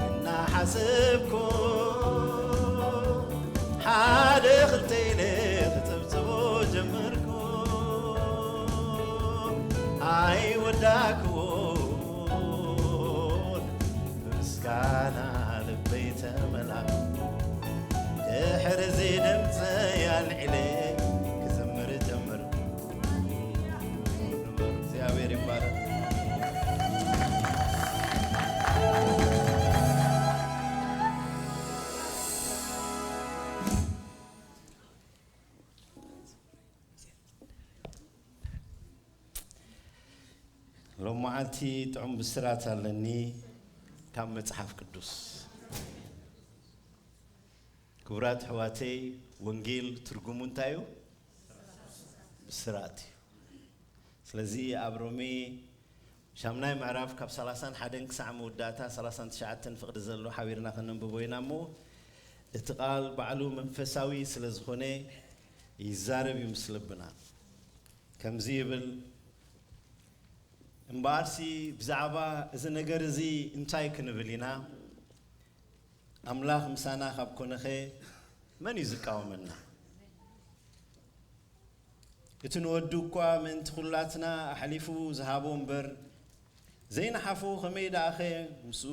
እናሓሰብኩ፣ ሓደ ክልተ ኢለ ክጽብጽቦ ጀመርኩ። ኣይወዳእኩዎን፣ ብምስጋና ልበይ ተመላ። ድሕሪ እዚ ድምፀይ ኣልዒለ ክዝምር ጀመርኩ። ንበር እግዚኣብሔር ይባረክ። ሎማዓንቲ ጥዑም ብስራት ኣለኒ ካብ መጽሓፍ ቅዱስ። ክቡራት ኣሕዋተይ፣ ወንጌል ትርጉሙ እንታይ እዩ? ብስራት እዩ። ስለዚ ኣብ ሮሜ ሻምናይ ምዕራፍ ካብ ሰላሳን ሓደን ክሳዕ መወዳእታ ሰላሳን ትሽዓተን ፍቕዲ ዘሎ ሓቢርና ከነንብቦ ኢና እሞ፣ እቲ ቃል ባዕሉ መንፈሳዊ ስለ ዝኾነ ይዛረብ እዩ ምስ ልብና። ከምዚ ይብል፣ እምበኣርሲ ብዛዕባ እዚ ነገር እዚ እንታይ ክንብል ኢና? ኣምላኽ ምሳና ካብ ኮነኸ መን እዩ ዝቃወመና? እቲ ንወዱ እኳ ምእንቲ ኩላትና ኣሕሊፉ ዝሃቦ እምበር፣ ዘይነሓፎ ኸመይ ደኣኸ ምስኡ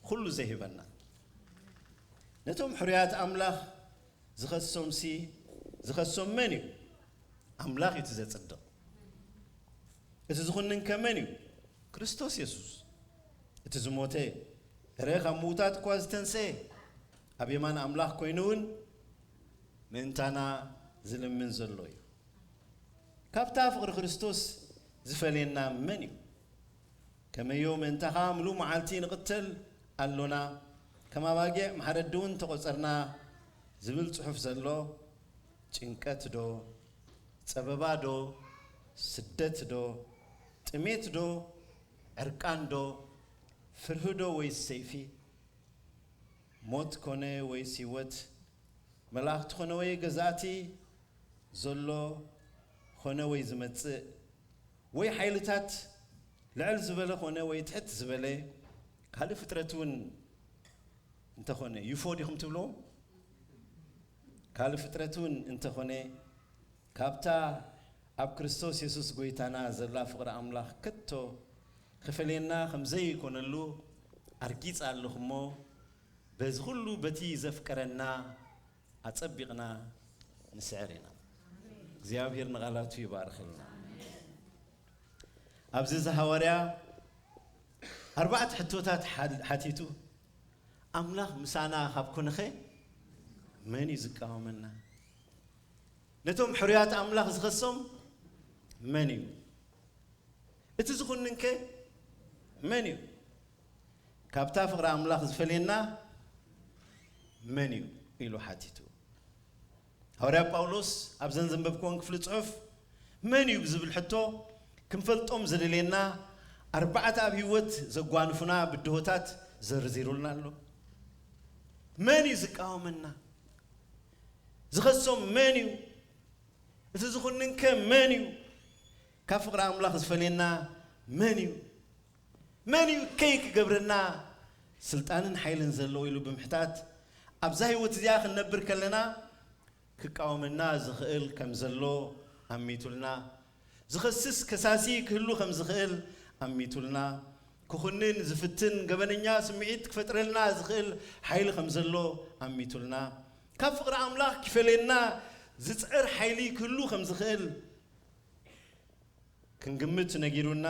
ኹሉ ዘይህበና? ነቶም ሕሩያት ኣምላኽ ዝኸሶምሲ፣ ዝኸሶም መን እዩ? ኣምላኽ እዩ እቲ ዘጽድቕ። እቲ ዝኹንን ከ መን እዩ? ክርስቶስ የሱስ። እቲ ዝሞተ፣ እረ ካብ ምዉታት እኳ ዝተንስኤ፣ ኣብ የማን ኣምላኽ ኮይኑ እውን ምእንታና ዝልምን ዘሎ እዩ። ካብታ ፍቕሪ ክርስቶስ ዝፈልየና መን እዩ? ከመዮ ምእንታኻ ምሉእ መዓልቲ ንቕተል ኣሎና፣ ከም ኣባጊዕ ማሕረዲ እውን ተቖጸርና ዝብል ጽሑፍ ዘሎ፣ ጭንቀት ዶ? ጸበባ ዶ? ስደት ዶ? ጥሜት ዶ? ዕርቃን ዶ? ፍርሂ ዶ ወይስ ሰይፊ? ሞት ኮነ ወይስ ህይወት? መላእኽቲ ኮነ ወይ ገዛእቲ? ዘሎ ኾነ ወይ ዝመጽእ? ወይ ሓይልታት ልዕል ዝበለ ኾነ ወይ ትሕት ዝበለ? ካልእ ፍጥረት እውን እንተኾነ፣ ዩፎ ዲኹም ትብልዎም? ካልእ ፍጥረት እውን እንተኾነ፣ ካብታ ኣብ ክርስቶስ የሱስ ጐይታና ዘላ ፍቕሪ ኣምላኽ ከቶ ክፈልየና ከም ዘይኮነሉ ኣርጊጸ ኣለኹ እሞ፣ በዚ ኹሉ በቲ ዘፍቀረና ኣጸቢቕና ንስዕር ኢና። እግዚኣብሔር ንቓላቱ ይባርኽልና። ኣብዚ እዚ ሃዋርያ ኣርባዕተ ሕቶታት ሓ-፣ ሓቲቱ፣ ኣምላኽ ምሳና ካብ ኮነኸ መን እዩ ዝቃወመና? ነቶም ሕሩያት ኣምላኽ ዝኸሶም መን እዩ? እቲ ዝኹንንከ መን እዩ? ካብታ ፍቕሪ ኣምላኽ ዝፈልየና መን እዩ? ኢሉ ሓቲቱ። ሃዋርያ ጳውሎስ ኣብዘን ዘንበብክወን ክፍሊ ጽሑፍ መን እዩ ብዝብል ሕቶ ክንፈልጦም ዘደልየና ኣርባዕተ ኣብ ህይወት ዘጓንፉና ብድሆታት ዘርዚሩልና ኣሎ። መን እዩ ዝቃወመና? ዝኸሶም መን እዩ? እቲ ዝኹንንከ መን እዩ? ካብ ፍቕሪ ኣምላኽ ዝፈልየና መን እዩ? መን እዩ እከይ ክገብረና ስልጣንን ሓይልን ዘለዎ? ኢሉ ብምሕታት፣ ኣብዛ ህይወት እዚኣ ክንነብር ከለና ክቃወመና ዝኽእል ከም ዘሎ ኣሚቱልና፣ ዝኸስስ ከሳሲ ክህሉ ከም ዝኽእል ኣሚቱልና፣ ክኹንን ዝፍትን ገበነኛ ስምዒት ክፈጥረልና ዝኽእል ሓይሊ ከም ዘሎ ኣሚቱልና፣ ካብ ፍቕሪ ኣምላኽ ክፈልየና ዝጽዕር ሓይሊ ክህሉ ከም ዝኽእል ክንግምት ነጊሩና፣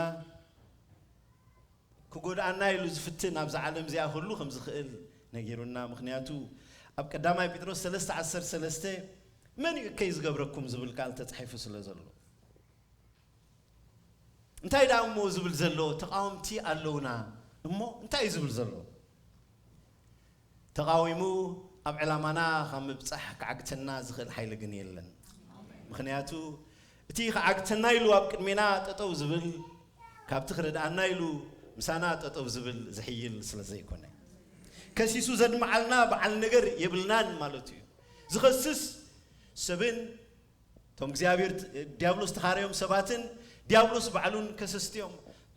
ክጎድኣና ኢሉ ዝፍትን ኣብዛ ዓለም እዚኣ ክህሉ ከም ዝኽእል ነጊሩና። ምኽንያቱ ኣብ ቀዳማይ ጴጥሮስ ሰለስተ ዓሰርተ ሰለስተ "መን እዩ እከይ ዝገብረኩም?" ዝብል ቃል ተጻሒፉ ስለ ዘሎ። እንታይ ደኣ እሞ ዝብል ዘሎ? ተቃወምቲ ኣለውና እሞ እንታይ እዩ ዝብል ዘሎ? ተቃዊሙ ኣብ ዕላማና ካብ ምብጻሕ ክዓግተና ዝኽእል ሓይሊ ግን የለን። ምኽንያቱ እቲ ክዓግተና ኢሉ ኣብ ቅድሜና ጠጠው ዝብል፣ ካብቲ ክረድኣና ኢሉ ምሳና ጠጠው ዝብል ዝሕይል ስለ ዘይኮነ፣ ከሲሱ ዘድምዓልና በዓል ነገር የብልናን ማለቱ እዩ። ዝኸስስ ሰብን እቶም እግዚኣብሔር ት-፣ ዲያብሎስ ተኻረዮም ሰባትን ዲያብሎስ ባዕሉን ከሰስቲ እዮም።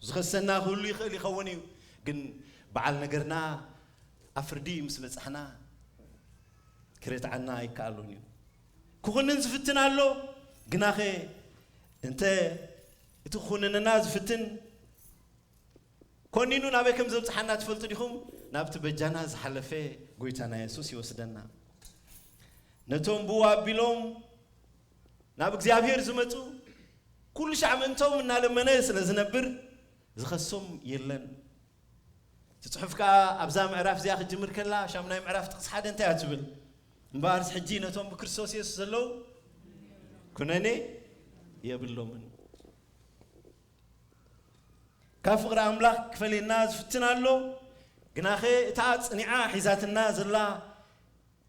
ዝኸሰና ክህሉ ይኽእል ይኸውን እዩ፣ ግን በዓል ነገርና ኣብ ፍርዲ ምስ በጻሕና ክረትዓና ኣይከኣሉን እዩ። ክኹንን ዝፍትን ኣሎ። ግናኸ እንተ እቲ ክኹንንና ዝፍትን ኮኒኑ ናበይ ከም ዘብጽሓና ትፈልጡ ዲኹም? ናብቲ በጃና ዝሓለፈ ጎይታና የሱስ ይወስደና። ነቶም ብኡ ኣቢሎም ናብ እግዚኣብሔር ዝመጹ፣ ኩሉ ሻዕ ምእንቶም እናለመነ ስለ ዝነብር ዝኸሶም የለን። እቲ ጽሑፍ ከኣ ኣብዛ ምዕራፍ እዚኣ ክትጅምር ከላ፣ ሻምናይ ምዕራፍ ጥቕሲ ሓደ እንታይ እያ ትብል? "እምበኣርስ ሕጂ ነቶም ብክርስቶስ የሱስ ዘለዉ ኩነኔ የብሎምን። ካብ ፍቕሪ ኣምላኽ ክፈልየና ዝፍትን ኣሎ፣ ግናኸ እታ ጽኒዓ ሒዛትና ዘላ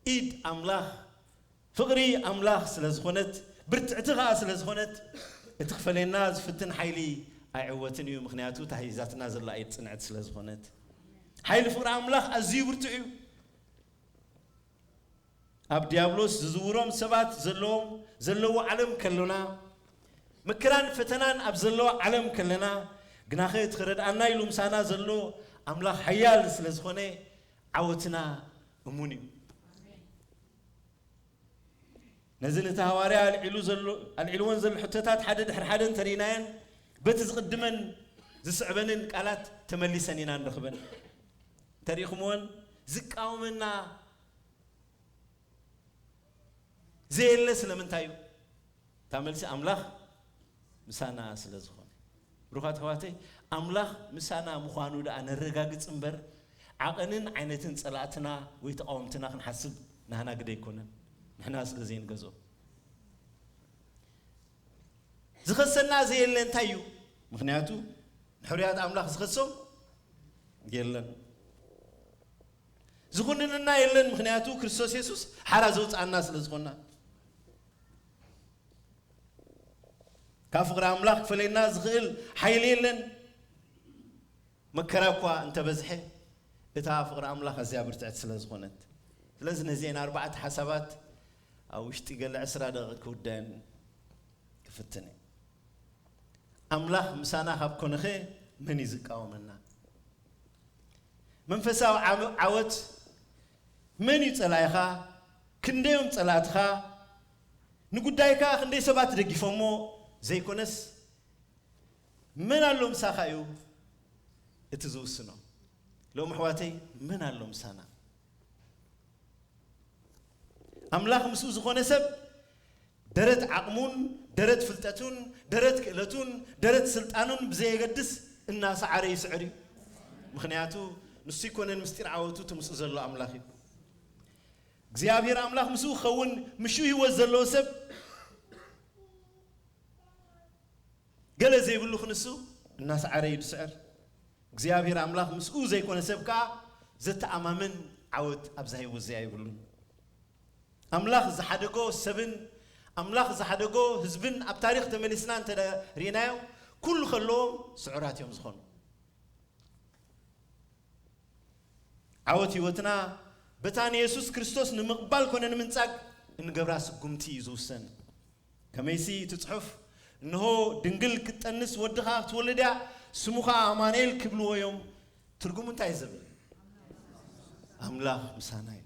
ኢድ ኣምላኽ ፍቕሪ ኣምላኽ ስለ ዝኾነት፣ ብርትዕቲ ኸኣ ስለ ዝኾነት፣ እቲ ክፈልየና ዝፍትን ሓይሊ ኣይዕወትን እዩ፣ ምኽንያቱ እታ ሒዛትና ዘላ ኢድ ጽንዕቲ ስለ ዝኾነት። ሓይሊ ፍቕሪ ኣምላኽ ኣዝዩ ብርቱዕ እዩ። ኣብ ዲያብሎስ ዝዝውሮም ሰባት ዘለዎም፣ ዘለዎ ዓለም ከሎና፣ መከራን ፈተናን ኣብ ዘለዎ ዓለም ከለና፣ ግናኸ እቲ ክረድኣና ኢሉ ምሳና ዘሎ ኣምላኽ ሓያል ስለ ዝኾነ፣ ዓወትና እሙን እዩ። ነዚ ነቲ ሃዋርያ ኣልዒሉ ዘሎ፣ ኣልዒልወን ዘሎ ሕቶታት ሓደ ድሕሪ ሓደ እንተርኢናየን፣ በቲ ዝቕድመን ዝስዕበንን ቃላት ተመሊሰን ኢና ንረኽበን። እንተሪእኹምወን፣ ዝቃወመና ዘየለ ስለምንታይ እዩ? እታ መልሲ ኣምላኽ ምሳና ስለ ዝኾነ። ብሩኻት ኣሕዋተይ፣ ኣምላኽ ምሳና ምዃኑ ደኣ ነረጋግጽ እምበር፣ ዓቐንን ዓይነትን ጸላእትና ወይ ተቓወምትና ክንሓስብ ናህና ግደ ኣይኮነን፣ ንሕና ስለ ዘይንገዝኦ። ዝኸሰና ዘየለ እንታይ እዩ? ምኽንያቱ ንሕሩያት ኣምላኽ ዝኸሶም የለን። ዝኹንንና የለን፣ ምኽንያቱ ክርስቶስ የሱስ ሓራ ዘውፅኣና ስለ ዝኾና። ካብ ፍቕሪ ኣምላኽ ክፈለየና ዝኽእል ሓይሊ የለን። መከራ እኳ እንተበዝሐ፣ እታ ፍቕሪ ኣምላኽ ኣዝያ ብርትዕቲ ስለ ዝኾነት። ስለዚ ነዚአን ኣርባዕተ ሓሳባት ኣብ ውሽጢ ገለ ዕስራ ደቂቕ ክውደን ክፍትን እየ። ኣምላኽ ምሳና ካብ ኮነኸ መን እዩ ዝቃወመና? መንፈሳዊ ዓም-፣ ዓወት መን እዩ ጸላኢኻ? ክንደዮም ጸላእትኻ? ንጉዳይካ ክንደይ ሰባት ደጊፎሞ ዘይኮነስ፣ መን ኣሎ ምሳኻ እዩ እቲ ዝውስኖ። ሎም ኣሕዋተይ፣ መን ኣሎ ምሳና? ኣምላኽ ምስኡ ዝኾነ ሰብ ደረት ዓቕሙን፣ ደረት ፍልጠቱን፣ ደረት ክእለቱን፣ ደረት ስልጣኑን ብዘየገድስ እናሰዓረ ይስዕር እዩ። ምኽንያቱ ንሱ ይኮነን ምስጢር ዓወቱ እቲ ምስኡ ዘሎ ኣምላኽ እዩ። እግዚኣብሔር ኣምላኽ ምስኡ ክኸውን፣ ምሹ ህይወት ዘለዎ ሰብ ገለ ዘይብሉ ክንሱ እናሰዓረ እዩ ዝስዕር። እግዚኣብሔር ኣምላኽ ምስኡ ዘይኮነ ሰብ ከኣ ዘተኣማምን ዓወት ኣብዛ ህይወት እዚኣ የብሉን። ኣምላኽ ዝሓደጎ ሰብን ኣምላኽ ዝሓደጎ ህዝብን ኣብ ታሪኽ ተመሊስና እንተ ርኢናዮ፣ ኩሉ ከለዎም ስዑራት እዮም ዝኾኑ። ዓወት ህይወትና በታ ንየሱስ ክርስቶስ ንምቕባል ኮነ ንምንጻግ እንገብራ ስጉምቲ እዩ ዝውሰን። ከመይሲ እቲ ጽሑፍ፣ "እንሆ ድንግል ክትጠንስ ወዲ ኸኣ ክትወልድ እያ፣ ስሙ ኸኣ ኣማኑኤል ክብልዎ እዮም።" ትርጉሙ እንታይ እዩ ዝብል? ኣምላኽ ምሳና እዩ።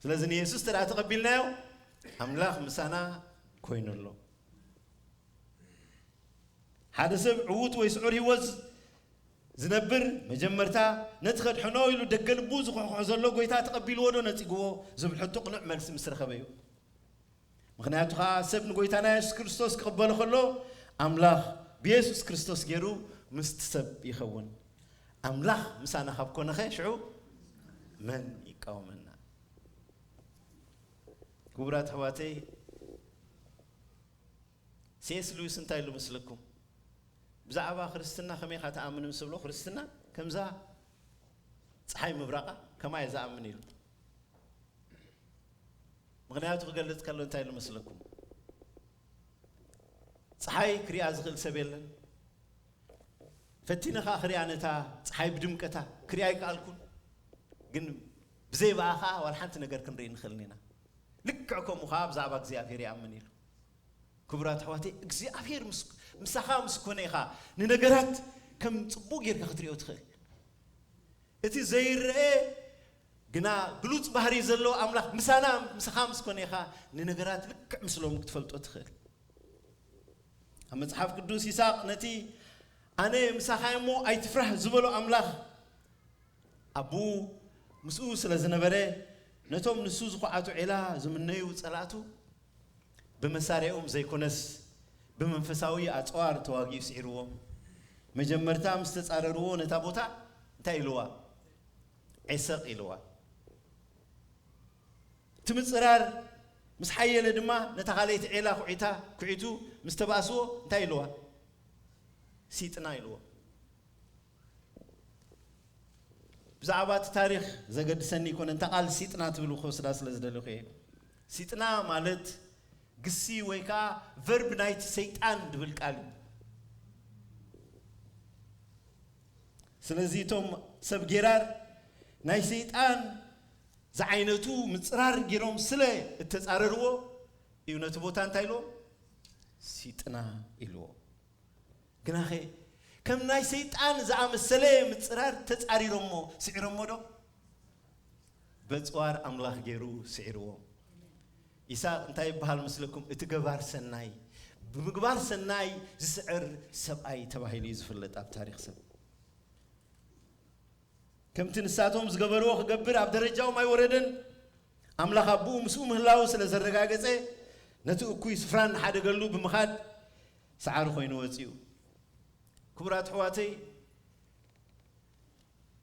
ስለዚ ንየሱስ እንተ ደኣ ተቐቢልናዮ፣ ኣምላኽ ምሳና ኮይኑ ኣሎ። ሓደ ሰብ ዕዉት ወይ ስዑር ህይወት ዝነብር፣ መጀመርታ ነቲ ከድሕኖ ኢሉ ደገ ልቡ ዝኹሕኩሖ ዘሎ ጐይታ ተቐቢልዎ ዶ ነጺግዎ ዝብል ሕቶ ቅኑዕ መልሲ ምስ ረኸበ እዩ። ምኽንያቱ ኸኣ ሰብ ንጐይታና የሱስ ክርስቶስ ክቕበሎ ከሎ፣ ኣምላኽ ብየሱስ ክርስቶስ ገይሩ ምስቲ ሰብ ይኸውን። ኣምላኽ ምሳና ካብ ኮነኸ ሽዑ መን ይቃወመና? ክቡራት ኣሕዋተይ፣ ሲ ኤስ ሉዊስ እንታይ ኢሉ መስለኩም? ብዛዕባ ክርስትና ከመይ ኢኻ ትኣምን ምስ ብሎ፣ ክርስትና ከምዛ ጸሓይ ምብራቓ ከማይ እየ ዝኣምን ኢሉ። ምኽንያቱ ክገልጽ ከሎ እንታይ ኢሉ መስለኩም? ጸሓይ ክሪኣ ዝኽእል ሰብ የለን። ፈቲነ ኸኣ ክሪኣ ነታ ጸሓይ ብድምቀታ ክሪኣ ኣይከኣልኩን። ግን ብዘይ ብኣ ኸኣ ዋላ ሓንቲ ነገር ክንርኢ ንኽእልን ኢና። ልክዕ ከምኡ ኸኣ ብዛዕባ እግዚኣብሔር ይኣምን ኢሉ። ክቡራት ኣሕዋተይ፣ እግዚኣብሔር ምስ-፣ ምሳኻ ምስ ኮነ ኢኻ ንነገራት ከም ጽቡቕ ጌርካ ክትሪኦ ትኽእል። እቲ ዘይረአ ግና ግሉጽ ባህሪ ዘለዎ ኣምላኽ ምሳና፣ ምሳኻ ምስ ኮነ ኢኻ ንነገራት ልክዕ ምስሎም ክትፈልጦ ትኽእል። ኣብ መጽሓፍ ቅዱስ ይስሐቅ ነቲ "ኣነ ምሳኻ እየ እሞ ኣይትፍራህ" ዝበሎ ኣምላኽ፣ ኣቦኡ ምስኡ ስለ ዝነበረ፣ ነቶም ንሱ ዝኹዓቱ ዒላ ዝምነዩ ጸላእቱ ብመሳርያኦም ዘይኮነስ ብመንፈሳዊ ኣጽዋር ተዋጊኡ ስዒርዎም። መጀመርታ ምስ ተጻረርዎ ነታ ቦታ እንታይ ኢልዋ? ዔሰቕ ኢልዋ። እቲ ምጽራር ምስ ሓየለ ድማ ነታ ካልኣይቲ ዒላ ኩዒታ፣ ኩዒቱ ምስ ተባእስዎ እንታይ ኢልዋ? ሲጥና ኢልዎ። ብዛዕባ እቲ ታሪኽ ዘገድሰኒ ኣይኮነን፣ እታ ቃል ሲጥና ትብል ክወስዳ ስለ ዝደለኹ እየ። ሲጥና ማለት ግሲ ወይ ከዓ ቨርብ ናይቲ ሰይጣን ዝብል ቃል እዩ። ስለዚ እቶም ሰብ ጌራር ናይ ሰይጣን ዝዓይነቱ ምጽራር ገይሮም ስለ እተጻረርዎ እዩ ነቲ ቦታ እንታይ ኢልዎ? ሲጥና ኢልዎ። ግናኸ ከም ናይ ሰይጣን ዝኣመሰለ ምጽራር ተጻሪሮሞ ስዒሮሞ ዶ? በጽዋር ኣምላኽ ገይሩ ስዒርዎ። ይስሐቅ እንታይ ይበሃል መስለኩም? እቲ ገባር ሰናይ፣ ብምግባር ሰናይ ዝስዕር ሰብኣይ ተባሂሉ እዩ ዝፍለጥ ኣብ ታሪኽ ሰብ። ከምቲ ንሳቶም ዝገበርዎ ክገብር ኣብ ደረጃኦም ኣይወረደን። ኣምላኽ ኣቦኡ ምስኡ ምህላዉ ስለ ዘረጋገጸ፣ ነቲ እኩይ ስፍራ እናሓደገሉ ብምኻድ ሰዓሪ ኮይኑ ወፂኡ። ክቡራት ኣሕዋተይ፣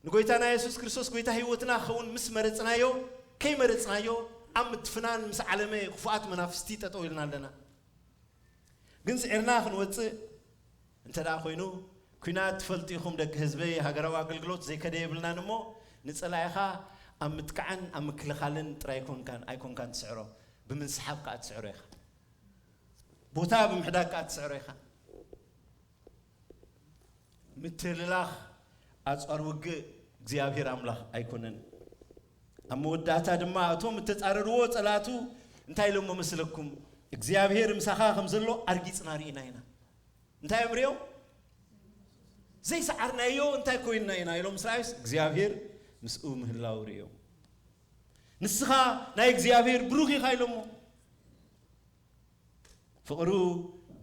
ንጎይታና የሱስ ክርስቶስ ጎይታ ህይወትና ክኸውን ምስ መረፅናዮ፣ ከይመረፅናዮ ኣብ ምትፍናን ምስ ዓለመ ክፉኣት መናፍስቲ ጠጠው ኢልና ኣለና። ግን ስዒርና ክንወፅእ እንተ ደኣ ኮይኑ፣ ኲናት ትፈልጡ ኢኹም ደቂ ህዝበይ፣ ሃገራዊ ኣገልግሎት ዘይከደ የብልናን እሞ፣ ንጸላኢኻ ኣብ ምጥቃዕን ኣብ ምክልኻልን ጥራይ ኣይኮንካን ኣይኮንካን ትስዕሮ፣ ብምንስሓብ ከኣ ትስዕሮ ኢኻ። ቦታ ብምሕዳግ ከኣ ትስዕሮ ኢኻ። ምትልላኽ ኣጽዋር ውግእ እግዚኣብሔር ኣምላኽ ኣይኮነን። ኣብ መወዳእታ ድማ እቶም እተጻረርዎ ጸላእቱ እንታይ ኢሎሞ መስለኩም? እግዚኣብሔር ምሳኻ ከም ዘሎ ኣርጊጽና ርኢና ኢና። እንታይ እዮም ሪኦም? ዘይሰዓርናዮ እንታይ ኮይንና ኢና ኢሎም ምስ ረኣዩስ እግዚኣብሔር ምስኡ ምህላው ሪኦም። ንስኻ ናይ እግዚኣብሔር ብሩኽ ኢኻ ኢሎሞ። ፍቕሩ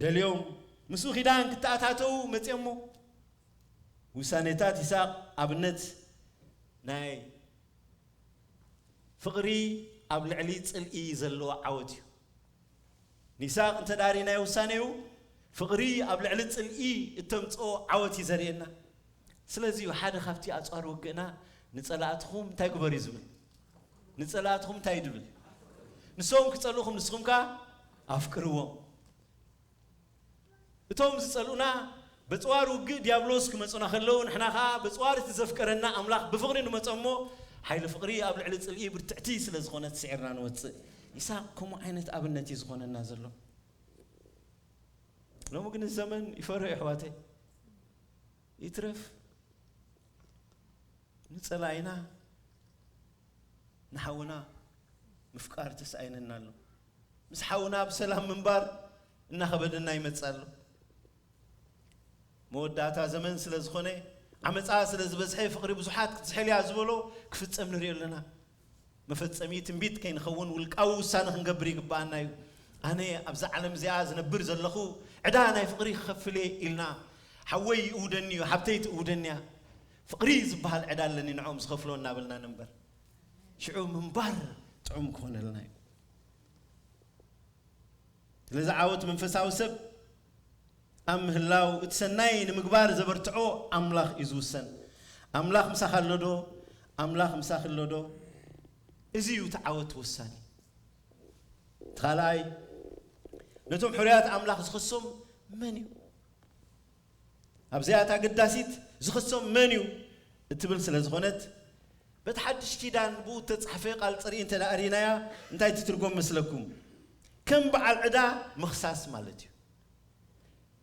ደልዮም ምስኡ ኪዳን ክተኣታተው መፅኦሞ። ውሳኔታት ይስሐቅ ኣብነት ናይ ፍቕሪ ኣብ ልዕሊ ጽልኢ ዘለዎ ዓወት እዩ። ንይስሐቅ እንተ ደኣ ርኢናዮ ውሳኔኡ ፍቕሪ ኣብ ልዕሊ ጽልኢ እተምጽኦ ዓወት እዩ ዘርእየና። ስለዚ እዩ ሓደ ካብቲ ኣጽዋር ውግእና ንጸላእትኹም እንታይ ግበሩ እዩ ዝብል? ንጸላእትኹም እንታይ እዩ ድብል? ንሶም ክጸልኡኹም ንስኹም ከኣ ኣፍቅርዎም። እቶም ዝጸልኡና በጽዋር ውግእ ዲያብሎስ ክመጹና ከለዉ ንሕና ከኣ በጽዋር እቲ ዘፍቀረና ኣምላኽ ብፍቕሪ ንመጾ እሞ ሓይሊ ፍቕሪ ኣብ ልዕሊ ጽልኢ ብርትዕቲ ስለ ዝኾነት ስዒርና ንወጽእ። ይስሐቅ ከምኡ ዓይነት ኣብነት እዩ ዝኾነና ዘሎ። ሎሚ ግን እዚ ዘመን ይፈርህ ኣሕዋተይ። ይትረፍ ንጸላኢና ንሓውና ምፍቃር ተሳኢነና ኣሎ። ምስ ሓውና ብሰላም ምንባር እናኸበደና ይመጽእ ኣሎ። መወዳእታ ዘመን ስለ ዝኾነ ዓመጻ ስለ ዝበዝሐ ፍቕሪ ብዙሓት ክትዝሕል እያ ዝበሎ ክፍጸም ንሪኦ ኣለና። መፈጸሚ ትንቢት ከይንኸውን ውልቃዊ ውሳነ ክንገብር ይግብኣና እዩ። ኣነ ኣብዛ ዓለም እዚኣ ዝነብር ዘለኹ ዕዳ ናይ ፍቕሪ ክኸፍል እየ ኢልና ሓወይ ይእውደኒ እዩ፣ ሓብተይ ትእውደኒ እያ። ፍቕሪ ዝበሃል ዕዳ ኣለኒ ንዕኦም ዝኸፍሎ እናበልና ንንበር። ሽዑ ምንባር ጥዑም ክኾነልና እዩ። ስለዚ ዓወት መንፈሳዊ ሰብ ኣብ ምህላው እቲ ሰናይ ንምግባር ዘበርትዖ ኣምላኽ እዩ ዝውሰን። ኣምላኽ ምሳኻ ኣሎ ዶ? ኣምላኽ ምሳኺ ኣሎ ዶ? እዚ እዩ እቲ ዓወት ወሳኒ። እቲ ካልኣይ ነቶም ሕሩያት ኣምላኽ ዝኸሶም መን እዩ? ኣብዚኣ እታ ኣገዳሲት ዝኸሶም መን እዩ እትብል ስለ ዝኾነት በቲ ሓድሽ ኪዳን ብኡ እተጻሕፈ ቃል ጽርኢ እንተ ደኣ ርኢናያ እንታይ ትትርጎም መስለኩም? ከም በዓል ዕዳ ምኽሳስ ማለት እዩ።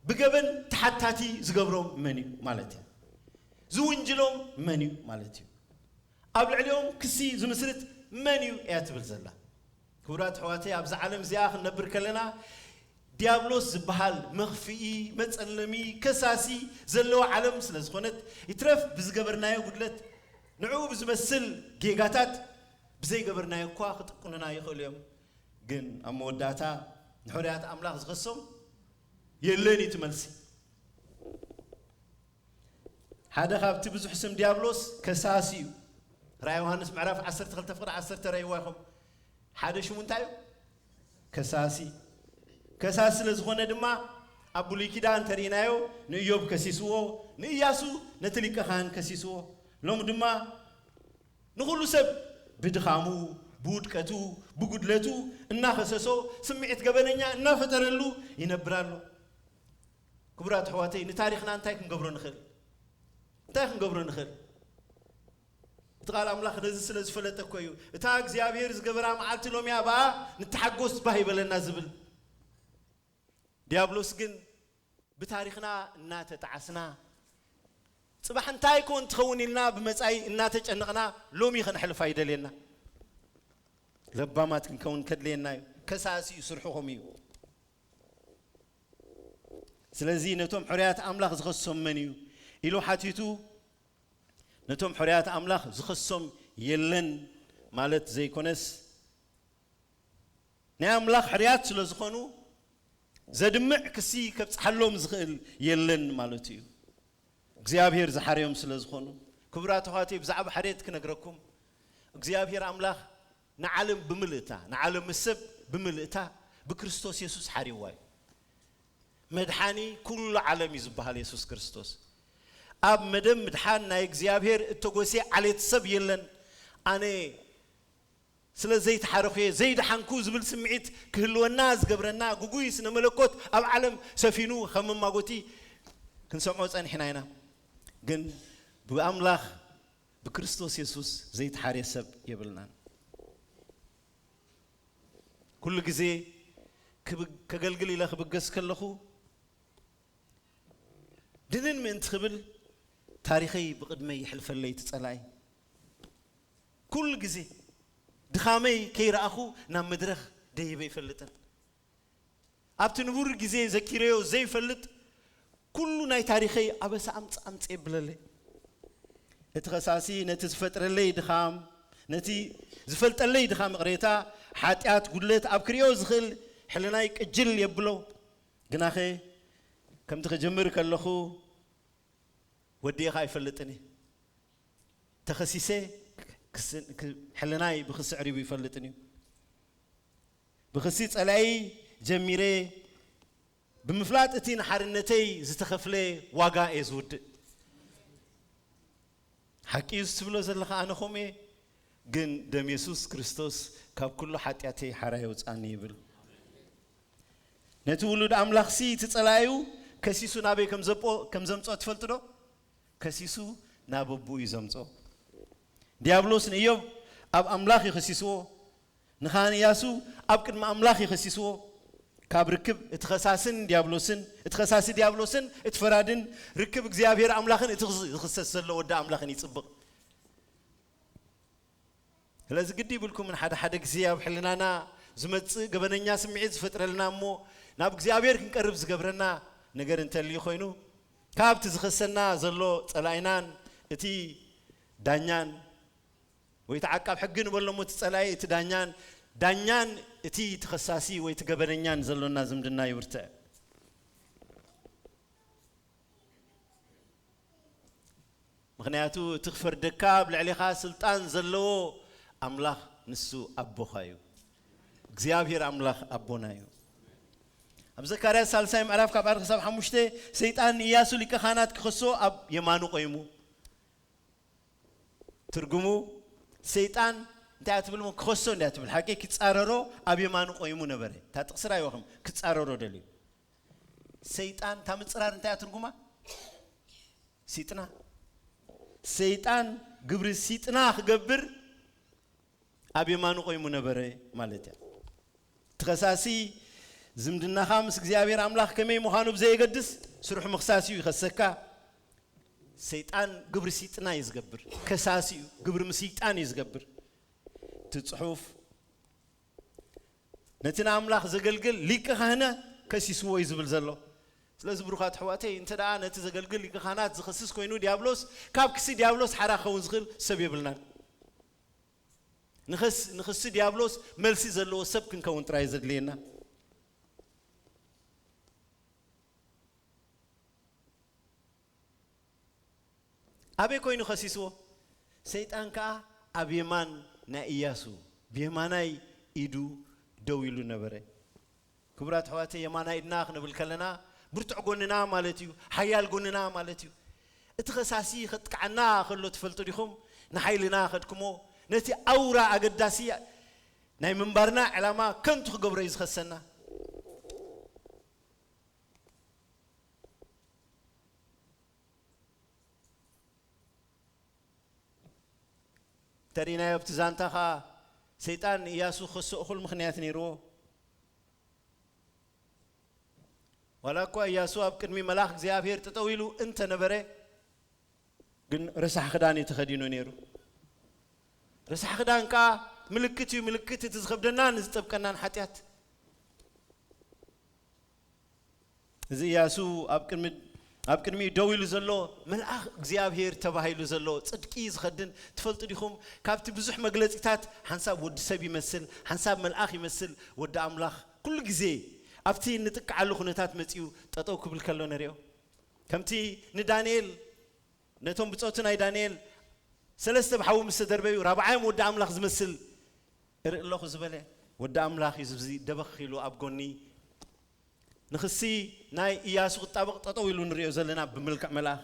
ብገበን ተሓታቲ ዝገብሮም መን እዩ ማለት እዩ? ዝውንጅሎም መን እዩ ማለት እዩ? ኣብ ልዕሊኦም ክሲ ዝምስርት መን እዩ እያ ትብል ዘላ? ክቡራት ኣሕዋተይ ኣብዛ ዓለም እዚኣ ክንነብር ከለና ዲያብሎስ ዝበሃል መኽፍኢ፣ መጸለሚ፣ ከሳሲ ዘለዎ ዓለም ስለ ዝኾነት ይትረፍ ብዝገበርናዮ ጉድለት ንዕኡ ብዝመስል ጌጋታት ብዘይገበርናዮ እኳ ክጥቁኑና ይኽእሉ እዮም። ግን ኣብ መወዳእታ ንሕሩያት ኣምላኽ ዝኸሶም የለን እዩ እቲ መልሲ። ሓደ ካብቲ ብዙሕ ስም ዲያብሎስ ከሳሲ እዩ። ራእይ ዮሃንስ ምዕራፍ ዓሰርተ ክልተ ፍቕዲ ዓሰርተ ረእይዋ ኢኹም። ሓደ ሽሙ እንታይ እዩ? ከሳሲ። ከሳሲ ስለ ዝኾነ ድማ ኣብ ብሉይ ኪዳን እንተርኢናዮ ንእዮብ ከሲስዎ፣ ንእያሱ ነቲ ሊቀ ካህን ከሲስዎ። ሎም ድማ ንኹሉ ሰብ ብድኻሙ፣ ብውድቀቱ፣ ብጉድለቱ እናኸሰሶ ስምዒት ገበነኛ እናፈጠረሉ ይነብር ኣሎ። ክቡራት ኣሕዋተይ ንታሪኽና እንታይ ክንገብሮ ንኽእል? እንታይ ክንገብሮ ንኽእል? እቲ ቃል ኣምላኽ ነዚ ስለ ዝፈለጠ እኮ እዩ እታ እግዚኣብሔር ዝገበራ መዓልቲ ሎሚ እያ ብኣ ንተሓጎስ ባህ ይበለና ዝብል። ዲያብሎስ ግን ብታሪኽና እናተጣዓስና ጽባሕ እንታይ ኮን ትኸውን ኢልና ብመጻኢ እናተጨነቕና ሎሚ ከነሕልፍ ኣይደልየና። ለባማት ክንከውን ከድልየና እዩ። ከሳሲ እዩ ስርሑ ከምኡ እዩ። ስለዚ ነቶም ሕሩያት ኣምላኽ ዝኸሶም መን እዩ ኢሉ ሓቲቱ ነቶም ሕሩያት ኣምላኽ ዝኸሶም የለን ማለት ዘይኮነስ ናይ ኣምላኽ ሕርያት ስለ ዝኾኑ ዘድምዕ ክሲ ከብጽሓሎም ዝኽእል የለን ማለት እዩ። እግዚኣብሔር ዝሓርዮም ስለ ዝኾኑ። ክቡራት ኣሕዋተይ ብዛዕባ ሕርየት ክነግረኩም እግዚኣብሔር ኣምላኽ ንዓለም ብምልእታ ንዓለም ምስ ሰብ ብምልእታ ብክርስቶስ የሱስ ሓሪዋ እዩ። መድሓኒ ኩሉ ዓለም እዩ ዝበሃል የሱስ ክርስቶስ። ኣብ መደብ ምድሓን ናይ እግዚኣብሔር እተጎስየ ዓሌት ሰብ የለን። ኣነ ስለ ዘይተሓረኹ እየ ዘይደሓንኩ ዝብል ስምዒት ክህልወና ዝገብረና ግጉይ ስነ መለኮት ኣብ ዓለም ሰፊኑ ከም መማጎቲ ክንሰምዖ ጸኒሕና ኢና። ግን ብኣምላኽ ብክርስቶስ የሱስ ዘይተሓርየ ሰብ የብልናን። ኩሉ ግዜ ክብ-፣ ከገልግል ኢለ ክብገስ ከለኹ ድንን ምእንቲ ክብል ታሪኸይ ብቕድመይ ይሕልፈለይ እቲ ጸላኢ። ኩሉ ግዜ ድኻመይ ከይረኣኹ ናብ መድረኽ ደይበ ይፈልጥን። ኣብቲ ንቡር ግዜ ዘኪረዮ ዘይፈልጥ ኩሉ ናይ ታሪኸይ ኣበሳ ኣምጽ ኣምጽ የብለለይ። እቲ ኸሳሲ ነቲ ዝፈጥረለይ ድኻም፣ ነቲ ዝፈልጠለይ ድኻም ይቕሬታ፣ ሓጢኣት፣ ጉድለት ኣብ ክሪኦ ዝኽእል ሕልናይ ቅጅል የብሎ። ግናኸ ከምቲ ክጅምር ከለኹ ወዲኤ ኸኣ ኣይፈልጥን እየ። ተኸሲሰ ክስ-፣ ክ-፣ ሕልናይ ብኽሲ ዕሪቡ ይፈልጥን እዩ። ብኽሲ ጸላኢ ጀሚረ ብምፍላጥ እቲ ንሓርነተይ ዝተኸፍለ ዋጋ እየ ዝውድእ። ሓቂ እዩ ትብሎ ዘለኻ፣ ኣነ ከምኡ እየ። ግን ደም የሱስ ክርስቶስ ካብ ኩሉ ሓጢኣተይ ሓራ የውጽኣኒ ይብል። ነቲ ውሉድ ኣምላኽሲ እቲ ጸላኢኡ ከሲሱ ናበይ ከም ዘብኦ-፣ ከም ዘምጽኦ ትፈልጡ ዶ? ከሲሱ ናብ ኣቦኡ እዩ ዘምጽኦ። ዲያብሎስ ንእዮብ ኣብ ኣምላኽ እዩ ከሲስዎ። ንኻህን እያሱ ኣብ ቅድሚ ኣምላኽ እዩ ከሲስዎ። ካብ ርክብ እቲ ኸሳስን ዲያብሎስን፣ እቲ ኸሳሲ ዲያብሎስን እቲ ፈራድን ርክብ እግዚኣብሔር ኣምላኽን እቲ ዝኽሰስ ዘሎ ወዲ ኣምላኽን ይጽብቕ። ስለዚ ግዲ ይብልኩምን ሓደ ሓደ ግዜ ኣብ ሕልናና ዝመጽእ ገበነኛ ስምዒት ዝፈጥረልና እሞ ናብ እግዚኣብሔር ክንቀርብ ዝገብረና ነገር እንተልዩ ኮይኑ፣ ካብቲ ዝኸሰና ዘሎ ጸላኢናን እቲ ዳኛን ወይ እቲ ዓቃብ ሕጊ ንበሎ እሞ እቲ ጸላኢ እቲ ዳኛን፣ ዳኛን እቲ ተኸሳሲ ወይ እቲ ገበነኛን ዘሎና ዝምድና ይብርትዕ። ምኽንያቱ እቲ ክፈርደካ ኣብ ልዕሌኻ ስልጣን ዘለዎ ኣምላኽ ንሱ ኣቦኻ እዩ። እግዚኣብሔር ኣምላኽ ኣቦና እዩ። ኣብ ዘካርያስ ሳልሳይ ምዕራፍ ካብ ኣርባዕተ ክሳብ ሓሙሽተ ሰይጣን ንኢያሱ ሊቀ ካህናት ክኸሶ ኣብ የማኑ ቆይሙ። ትርጉሙ ሰይጣን እንታይ እያ ትብል እሞ ክኸሶ እንድያ ትብል። ሓቂ ክጻረሮ ኣብ የማኑ ቆይሙ ነበረ። እታ ጥቕሲ ራእይዋኹም ክጻረሮ ደልዩ። ሰይጣን እታ ምጽራር እንታይ እያ ትርጉማ? ሲጥና። ሰይጣን ግብሪ ሲጥና ክገብር ኣብ የማኑ ቆይሙ ነበረ ማለት እያ። ተኸሳሲ ዝምድናኻ ምስ እግዚኣብሔር ኣምላኽ ከመይ ምዃኑ ብዘየገድስ ስርሑ ምኽሳስ እዩ ይኸሰካ። ሰይጣን ግብሪ ሲጥና እዩ ዝገብር። ከሳሲ እዩ። ግብሪ ምስይጣን እዩ ዝገብር። እቲ ጽሑፍ ነቲ ንኣምላኽ ዘገልግል ሊቀ ካህነ ከሲስዎ እዩ ዝብል ዘሎ። ስለዚ ብሩኻት ኣሕዋተይ፣ እንተ ደኣ ነቲ ዘገልግል ሊቀ ካህናት ዝኸስስ ኮይኑ ዲያብሎስ፣ ካብ ክሲ ዲያብሎስ ሓራ ክኸውን ዝኽእል ሰብ የብልናን። ንኸስ-፣ ንኽሲ ዲያብሎስ መልሲ ዘለዎ ሰብ ክንከውን ጥራይ ዘድልየና። ኣበይ ኮይኑ ከሲስዎ? ሰይጣን ከኣ ኣብ የማን ናይ ኢያሱ ብየማናይ ኢዱ ደው ኢሉ ነበረ። ክቡራት ኣሕዋተይ፣ የማናይ ኢድና ክንብል ከለና ብርቱዕ ጎንና ማለት እዩ፣ ሓያል ጎንና ማለት እዩ። እቲ ኸሳሲ ከጥቅዓና ከሎ ትፈልጡ ዲኹም? ንሓይልና ከድክሞ፣ ነቲ ኣውራ ኣገዳሲ ናይ ምንባርና ዕላማ ከንቱ ክገብሮ እዩ ዝኸሰና። እንተሪእናዮ ኣብቲ ዛንታ ኸኣ ሰይጣን ንኢያሱ ክኸሶ እኹል ምኽንያት ነይርዎ። ዋላ እኳ ኢያሱ ኣብ ቅድሚ መልኣኽ እግዚኣብሔር ጠጠው ኢሉ እንተነበረ፣ ግን ረሳሕ ክዳን እዩ ተኸዲኑ ነይሩ። ረሳሕ ክዳን ከኣ ምልክት እዩ፣ ምልክት እቲ ዝኸብደናን ዝጠብቀናን ሓጢኣት። እዚ ኢያሱ ኣብ ቅድሚ፣ ኣብ ቅድሚኡ ደው ኢሉ ዘሎ መልኣኽ እግዚኣብሔር ተባሂሉ ዘሎ ጽድቂ ዝኸድን ትፈልጡ ዲኹም? ካብቲ ብዙሕ መግለጺታት ሓንሳብ ወዲ ሰብ ይመስል፣ ሓንሳብ መልኣኽ ይመስል፣ ወዲ ኣምላኽ ኩሉ ግዜ ኣብቲ እንጥቅዓሉ ኩነታት መጺኡ ጠጠው ክብል ከሎ ንሪኦ። ከምቲ ንዳንኤል ነቶም ብጾቱ ናይ ዳንኤል ሰለስተ ብሓዊ ምስ ተደርበዩ ራብዓዮም ወዲ ኣምላኽ ዝመስል እርኢ ኣለኹ ዝበለ። ወዲ ኣምላኽ እዩ ዝብዚ ደበኽ ኢሉ ኣብ ጎኒ ንኽሲ ናይ ኢያሱ ክጣበቕ ጠጠው ኢሉ ንሪኦ ዘለና ብምልክዕ መልኣኽ።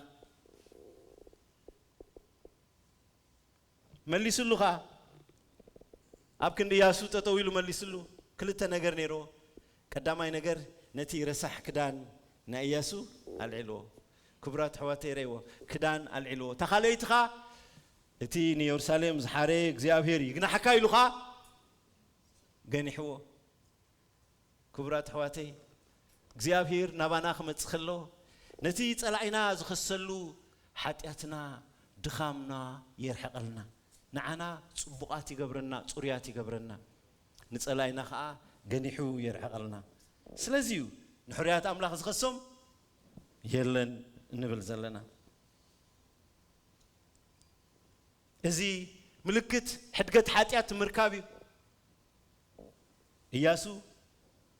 መሊስሉ ኸኣ፣ ኣብ ክንዲ ኢያሱ ጠጠው ኢሉ መሊስሉ። ክልተ ነገር ነይርዎ። ቀዳማይ ነገር፣ ነቲ ረሳሕ ክዳን ናይ ኢያሱ ኣልዒልዎ። ክቡራት ኣሕዋተይ፣ ረእይዎ፣ ክዳን ኣልዒልዎ። እታ ካልኣይቲ ኸኣ፣ እቲ ንየሩሳሌም ዝሓረየ እግዚኣብሔር ይግናሕካ ኢሉ ኸኣ ገኒሕዎ። ክቡራት ኣሕዋተይ፣ እግዚኣብሔር ናባና ክመጽእ ከሎ፣ ነቲ ጸላኢና ዝኸሰሉ ሓጢኣትና፣ ድኻምና የርሕቐልና። ንዓና ጽቡቓት ይገብረና፣ ጽሩያት ይገብረና። ንጸላኢና ኸኣ ገኒሑ የርሕቐልና። ስለዚ እዩ ንሕሩያት ኣምላኽ ዝኸሶም የለን እንብል ዘለና። እዚ ምልክት ሕድገት ሓጢኣት ምርካብ እዩ። ኢያሱ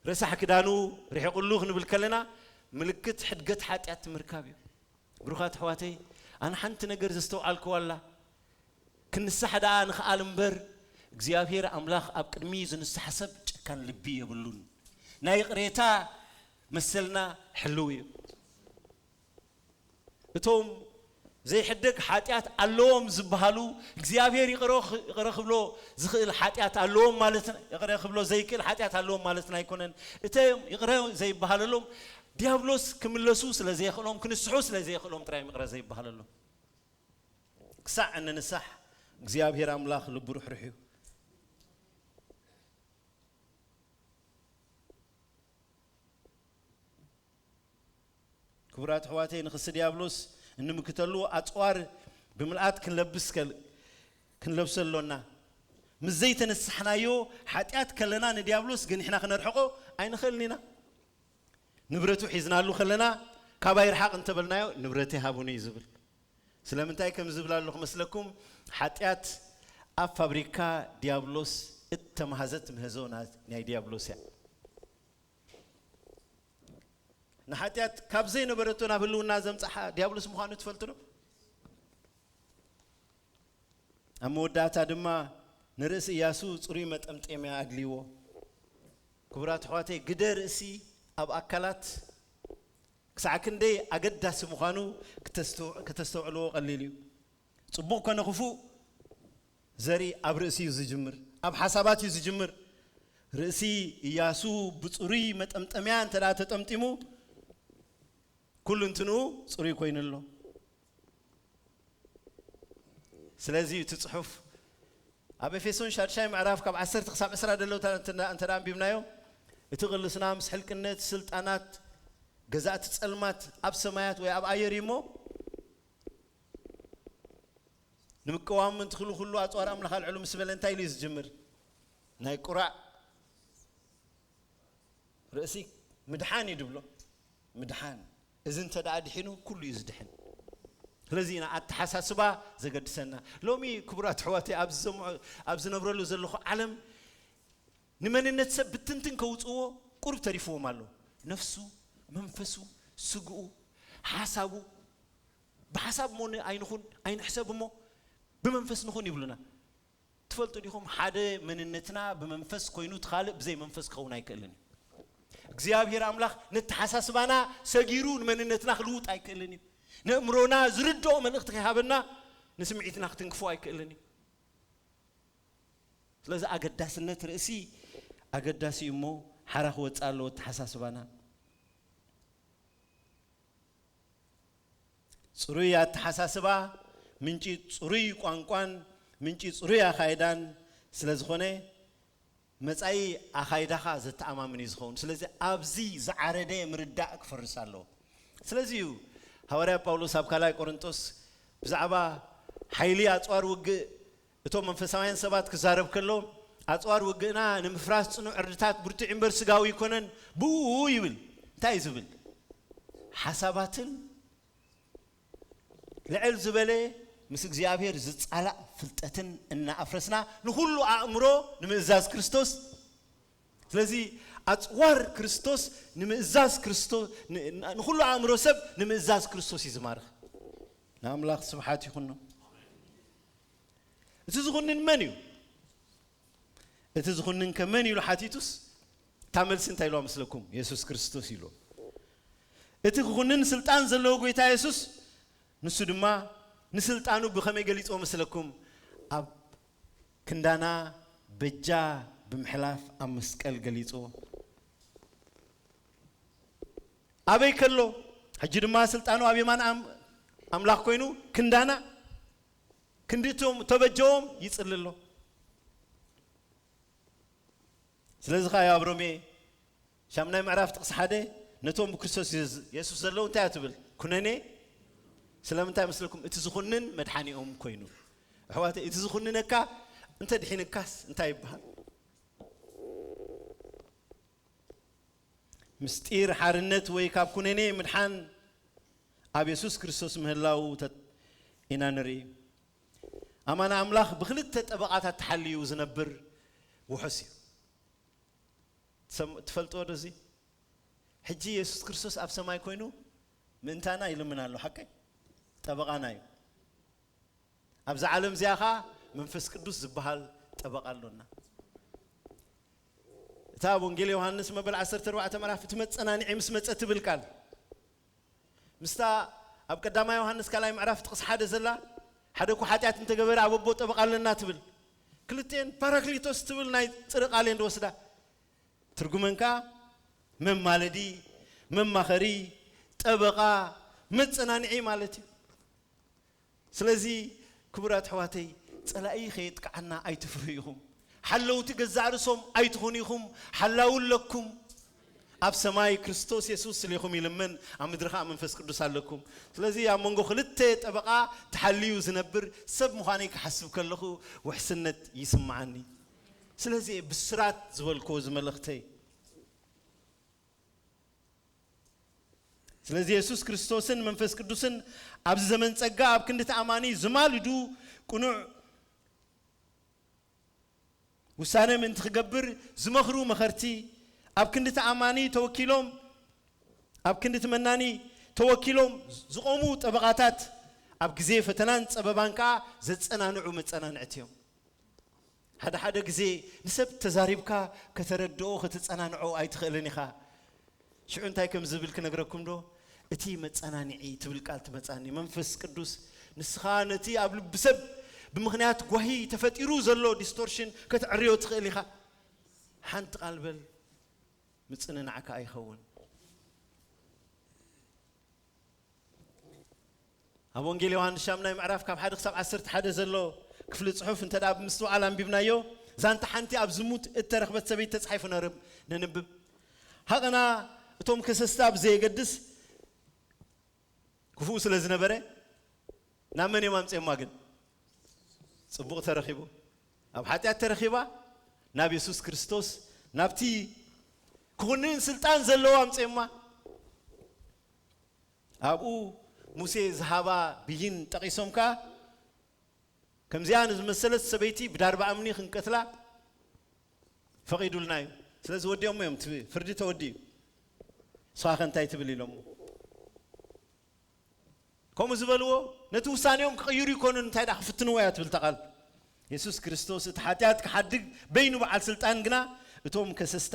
ረሳሕ ክዳኑ ርሒቑሉ ክንብል ከለና፣ ምልክት ሕድገት ሓጢኣት ምርካብ እዩ። ብሩኻት ኣሕዋተይ፣ ኣነ ሓንቲ ነገር ዘስተውዓልክዋ ኣላ። ክንሳሕ ደኣ ንኽኣል እምበር፣ እግዚኣብሔር ኣምላኽ ኣብ ቅድሚ ዝንሳሕ ሰብ ጨካን ልቢ የብሉን። ናይ ይቕሬታ መሰልና ሕልው እዩ። እቶም ዘይሕደግ ሓጢኣት ኣለዎም ዝበሃሉ፣ እግዚኣብሔር ይቕረ ኽ-፣ ይቕረ ክብሎ ዝኽእል ሓጢኣት ኣለዎም ማለት፣ ይቕረ ክብሎ ዘይክእል ሓጢኣት ኣለዎም ማለትና ኣይኮነን። እቶም ይቕረ ዘይበሃለሎም፣ ዲያብሎስ ክምለሱ ስለ ዘየኽእሎም፣ ክንስሑ ስለ ዘየኽእሎም ጥራይ ይቕረ ዘይበሃለሎም። ክሳዕ እንንሳሕ እግዚኣብሔር ኣምላኽ ልቡ ርሕሩሕ እዩ። ክቡራት ኣሕዋተይ፣ ንኽሲ ዲያብሎስ እንምክተሉ ኣጽዋር ብምልኣት ክንለብስ ከል-፣ ክንለብሶ ኣሎና። ምስ ዘይተነሳሕናዮ ሓጢኣት ከለና ንዲያብሎስ ገኒሕና ክነርሕቖ ኣይንኽእልን ኢና። ንብረቱ ሒዝናሉ ከለና፣ ካባይ ርሓቕ እንተበልናዮ፣ ንብረተይ ሃቡኒ እዩ ዝብል። ስለምንታይ ከም ዝብል ኣለኹ መስለኩም? ሓጢኣት ኣብ ፋብሪካ ዲያብሎስ እተማህዘት ምህዞ ና-፣ ናይ ዲያብሎስ እያ። ንሓጢኣት ካብ ዘይነበረቶ ናብ ህልውና ዘምጽሓ ዲያብሎስ ምዃኑ ትፈልጡ ዶ? ኣብ መወዳእታ ድማ ንርእሲ ኢያሱ ጽሩይ መጠምጠምያ ኣድልይዎ። ክቡራት ኣሕዋተይ፣ ግደ ርእሲ ኣብ ኣካላት ክሳዕ ክንደይ ኣገዳሲ ምዃኑ ክተስተው-፣ ከተስተውዕልዎ ቀሊል እዩ። ጽቡቕ ኮነ ክፉእ ዘርኢ ኣብ ርእሲ እዩ ዝጅምር፣ ኣብ ሓሳባት እዩ ዝጅምር። ርእሲ ኢያሱ ብጽሩይ መጠምጠምያ እንተ ደኣ ተጠምጢሙ፣ ኩሉ እንትንኡ ጽሩይ ኮይኑ ኣሎ። ስለዚ እቲ ጽሑፍ ኣብ ኤፌሶን ሻድሻይ ምዕራፍ ካብ ዓሰርተ ክሳብ ዕስራ ደሎ እንተ-፣ እንተ-፣ እንተ ደኣ ኣንቢብናዮ፣ እቲ ቅልስና ምስ ሕልቅነት፣ ስልጣናት፣ ገዛእቲ ጸልማት ኣብ ሰማያት ወይ ኣብ ኣየር እዩ እሞ፣ ንምቅዋም እንትኽሉ ኩሉ ኣጽዋር ኣምላኽ ኣልዕሉ ምስ በለ እንታይ ኢሉ እዩ ዝጅምር? ናይ ቁራዕ ርእሲ ምድሓን እዩ ድብሎ። ምድሓን። እዚ እንተ ደኣ ድሒኑ፣ ኩሉ እዩ ዝድሕን። ስለዚ ኢና ኣተሓሳስባ ዘገድሰና። ሎሚ ክቡራት ኣሕዋተይ፣ ኣብ ዝሰምዖ-፣ ኣብ ዝነብረሉ ዘለኹ ዓለም ንመንነት ሰብ ብትንትን ከውጽእዎ ቁሩብ ተሪፍዎም ኣሎ። ነፍሱ፣ መንፈሱ፣ ስግኡ፣ ሓሳቡ፣ ብሓሳብ እሞ ን-፣ ኣይንኹን፣ ኣይንሕሰብ እሞ ብመንፈስ ንኹን ይብሉና። ትፈልጡ ዲኹም? ሓደ መንነትና ብመንፈስ ኮይኑ፣ እቲ ካልእ ብዘይ መንፈስ ክኸውን ኣይክእልን እዩ። እግዚኣብሔር ኣምላኽ ነተሓሳስባና ሰጊሩ ንመንነትና ክልውጥ ኣይክእልን እዩ። ነእምሮና ዝርድኦ መልእኽቲ ከይሃበና ንስምዒትና ክትንክፎ ኣይክእልን እዩ። ስለዚ ኣገዳስነት ርእሲ ኣገዳሲ እዩ እሞ ሓራ ክወጽእ ኣለዎ ኣተሓሳስባና። ጽሩይ ኣተሓሳስባ ምንጪ ጽሩይ ቋንቋን ምንጪ ጽሩይ ኣኻይዳን ስለ ዝኾነ፣ መጻኢ ኣኻይዳኻ ዘተኣማምን እዩ ዝኸውን። ስለዚ ኣብዚ ዝዓረደ ምርዳእ ክፈርስ ኣለዎ። ስለዚ እዩ ሃዋርያ ጳውሎስ ኣብ ካልኣይ ቆሮንጦስ ብዛዕባ ሓይሊ ኣጽዋር ውግእ እቶም መንፈሳውያን ሰባት ክዛረብ ከሎ፣ ኣጽዋር ውግእና ንምፍራስ ጽኑዕ ዕርድታት ብርቱዕ እምበር ስጋዊ ኣይኮነን፣ ብኡ ይብል። እንታይ እዩ ዝብል? ሓሳባትን ልዕል ዝበለ ምስ እግዚኣብሔር ዝጻላእ ፍልጠትን እናኣፍረስና ንኹሉ ኣእምሮ ንምእዛዝ ክርስቶስ። ስለዚ ኣጽዋር ክርስቶስ ንምእዛዝ ክርስቶስ፣ ን-፣ ን-፣ ንኹሉ ኣእምሮ ሰብ ንምእዛዝ ክርስቶስ እዩ ዝማርኽ። ንኣምላኽ ስብሓት ይኹኖ። እቲ ዝኹንን መን እዩ? እቲ ዝኹንን ከ መን ኢሉ ሓቲቱስ፣ እታ መልሲ እንታይ ኢልዋ መስለኩም? የሱስ ክርስቶስ ኢሉ። እቲ ክኹንን ስልጣን ዘለዎ ጎይታ የሱስ፣ ንሱ ድማ ንስልጣኑ ብኸመይ ገሊጽዎ መስለኩም? ኣብ ክንዳና በጃ ብምሕላፍ ኣብ መስቀል ገሊጽዎ። ኣበይ ከሎ? ሕጂ ድማ ስልጣኑ ኣብ የማን ኣም-፣ ኣምላኽ ኮይኑ ክንዳና፣ ክንዲ እቶም ተበጀዎም ይጽሊ ኣሎ። ስለዚ ከኣ ኣብ ሮሜ ሻምናይ ምዕራፍ ጥቕሲ ሓደ፣ ነቶም ብክርስቶስ የዝ-፣ የሱስ ዘለዉ እንታይ እያ ትብል? ኩነኔ። ስለምንታይ መስለኩም? እቲ ዝኹንን መድሓኒኦም ኮይኑ። ኣሕዋተይ፣ እቲ ዝኹንነካ እንተ ድሒንካስ እንታይ ይበሃል? ምስጢር ሓርነት ወይ ካብ ኩነኔ ምድሓን ኣብ የሱስ ክርስቶስ ምህላዉ ተ-፣ ኢና ንርኢ። ኣማና ኣምላኽ ብኽልተ ጠበቓታት ተሓልዩ ዝነብር ውሑስ እዩ። ትሰም-፣ ትፈልጥዎ ዶ እዚ? ሕጂ የሱስ ክርስቶስ ኣብ ሰማይ ኮይኑ ምእንታና ይልምን ኣሎ፣ ሓቀይ? ጠበቓና እዩ። ኣብዛ ዓለም እዚኣ ኸኣ መንፈስ ቅዱስ ዝበሃል ጠበቓ ኣሎና። እታ ኣብ ወንጌል ዮሃንስ መበል ዓሰርተ ኣርባዕተ ምዕራፍ እቲ መጸናንዒ ምስ መጸ ትብል ቃል፣ ምስታ ኣብ ቀዳማይ ዮሃንስ ካልኣይ ምዕራፍ ጥቕሲ ሓደ ዘላ፣ ሓደ እኮ ሓጢኣት እንተገበረ ኣብ ኣቦ ጠበቓ ኣለና ትብል። ክልቲኤን ፓራክሊቶስ ትብል ናይ ጽሪ ቃል እየን ዝወስዳ። ትርጉመን ከኣ መማለዲ፣ መማኸሪ፣ ጠበቓ፣ መጸናንዒ ማለት እዩ። ስለዚ ክቡራት ኣሕዋተይ፣ ጸላኢ ከየጥቅዓና ኣይትፍርሁ ኢኹም። ሓለውቲ ገዛእ ርእሶም ኣይትኹኑ ኢኹም፣ ሓላው ኣለኩም። ኣብ ሰማይ ክርስቶስ የሱስ ስሌኹም ይልምን፣ ኣብ ምድሪ ኸኣ መንፈስ ቅዱስ ኣለኩም። ስለዚ ኣብ መንጎ ክልተ ጠበቓ ተሓልዩ ዝነብር ሰብ ምዃነይ ክሓስብ ከለኹ ውሕስነት ይስምዓኒ። ስለዚ እየ ብስራት ዝበልክዎ እዚ መልእኽተይ። ስለዚ የሱስ ክርስቶስን መንፈስ ቅዱስን ኣብዚ ዘመን ጸጋ ኣብ ክንዲ ተኣማኒ ዝማልዱ ቅኑዕ ውሳነ ምእንቲ ክገብር ዝመኽሩ መኸርቲ፣ ኣብ ክንዲ ተኣማኒ ተወኪሎም፣ ኣብ ክንዲ ተመናኒ ተወኪሎም ዝቖሙ ጠበቓታት፣ ኣብ ግዜ ፈተናን ጸበባን ከኣ ዘጸናንዑ መጸናንዕቲ እዮም። ሓደ ሓደ ግዜ ንሰብ ተዛሪብካ ከተረድኦ፣ ከተጸናንዖ ኣይትኽእልን ኢኻ። ሽዑ እንታይ ከም ዝብል ክነግረኩም ዶ? እቲ መጸናንዒ ትብል ቃል ትመጻኒ። መንፈስ ቅዱስ፣ ንስኻ ነቲ ኣብ ልቢ ሰብ ብምኽንያት ጓሂ ተፈጢሩ ዘሎ ዲስቶርሽን ከተዕርዮ ትኽእል ኢኻ። ሓንቲ ቃል በል፣ ምጽንናዕካ ኣይኸውን። ኣብ ወንጌል ዮሃንስ ሻምናይ ምዕራፍ ካብ ሓደ ክሳብ ዓሰርተ ሓደ ዘሎ ክፍሊ ጽሑፍ እንተ ደኣ ብምስትውዓል ኣንቢብናዮ፣ ዛንታ ሓንቲ ኣብ ዝሙት እተረኽበት ሰበይቲ ተጻሒፉ ነርብ-፣ ነንብብ። ሃቐና እቶም ከሰስቲ ኣብ ዘየገድስ ክፉኡ ስለ ዝነበረ፣ ናብ መን እዮም ኣምጺኦማ ግን? ጽቡቕ ተረኺቡ። ኣብ ሓጢኣት ተረኺባ፣ ናብ የሱስ ክርስቶስ፣ ናብቲ ክኹንን ስልጣን ዘለዎ ኣምጺኦማ። ኣብኡ ሙሴ ዝሃባ ብይን ጠቒሶም ከኣ፣ ከምዚኣ ንዝመሰለት ሰበይቲ ብዳርባ እምኒ ክንቀትላ ፈቒዱልና እዩ። ስለዚ ወዲኦሞ እዮም፣ እቲ ፍርዲ ተወዲኡ። ንስኻ ከ እንታይ ትብል ኢሎሞ። ከምኡ ዝበልዎ፣ ነቲ ውሳኔኦም ክቕይሩ ይኮኑን፣ እንታይ ደኣ ክፍትንዎ እያ ትብል እታ ቃል። የሱስ ክርስቶስ እቲ ሓጢኣት ክሓድግ በይኑ በዓል ስልጣን ግና፣ እቶም ከሰስታ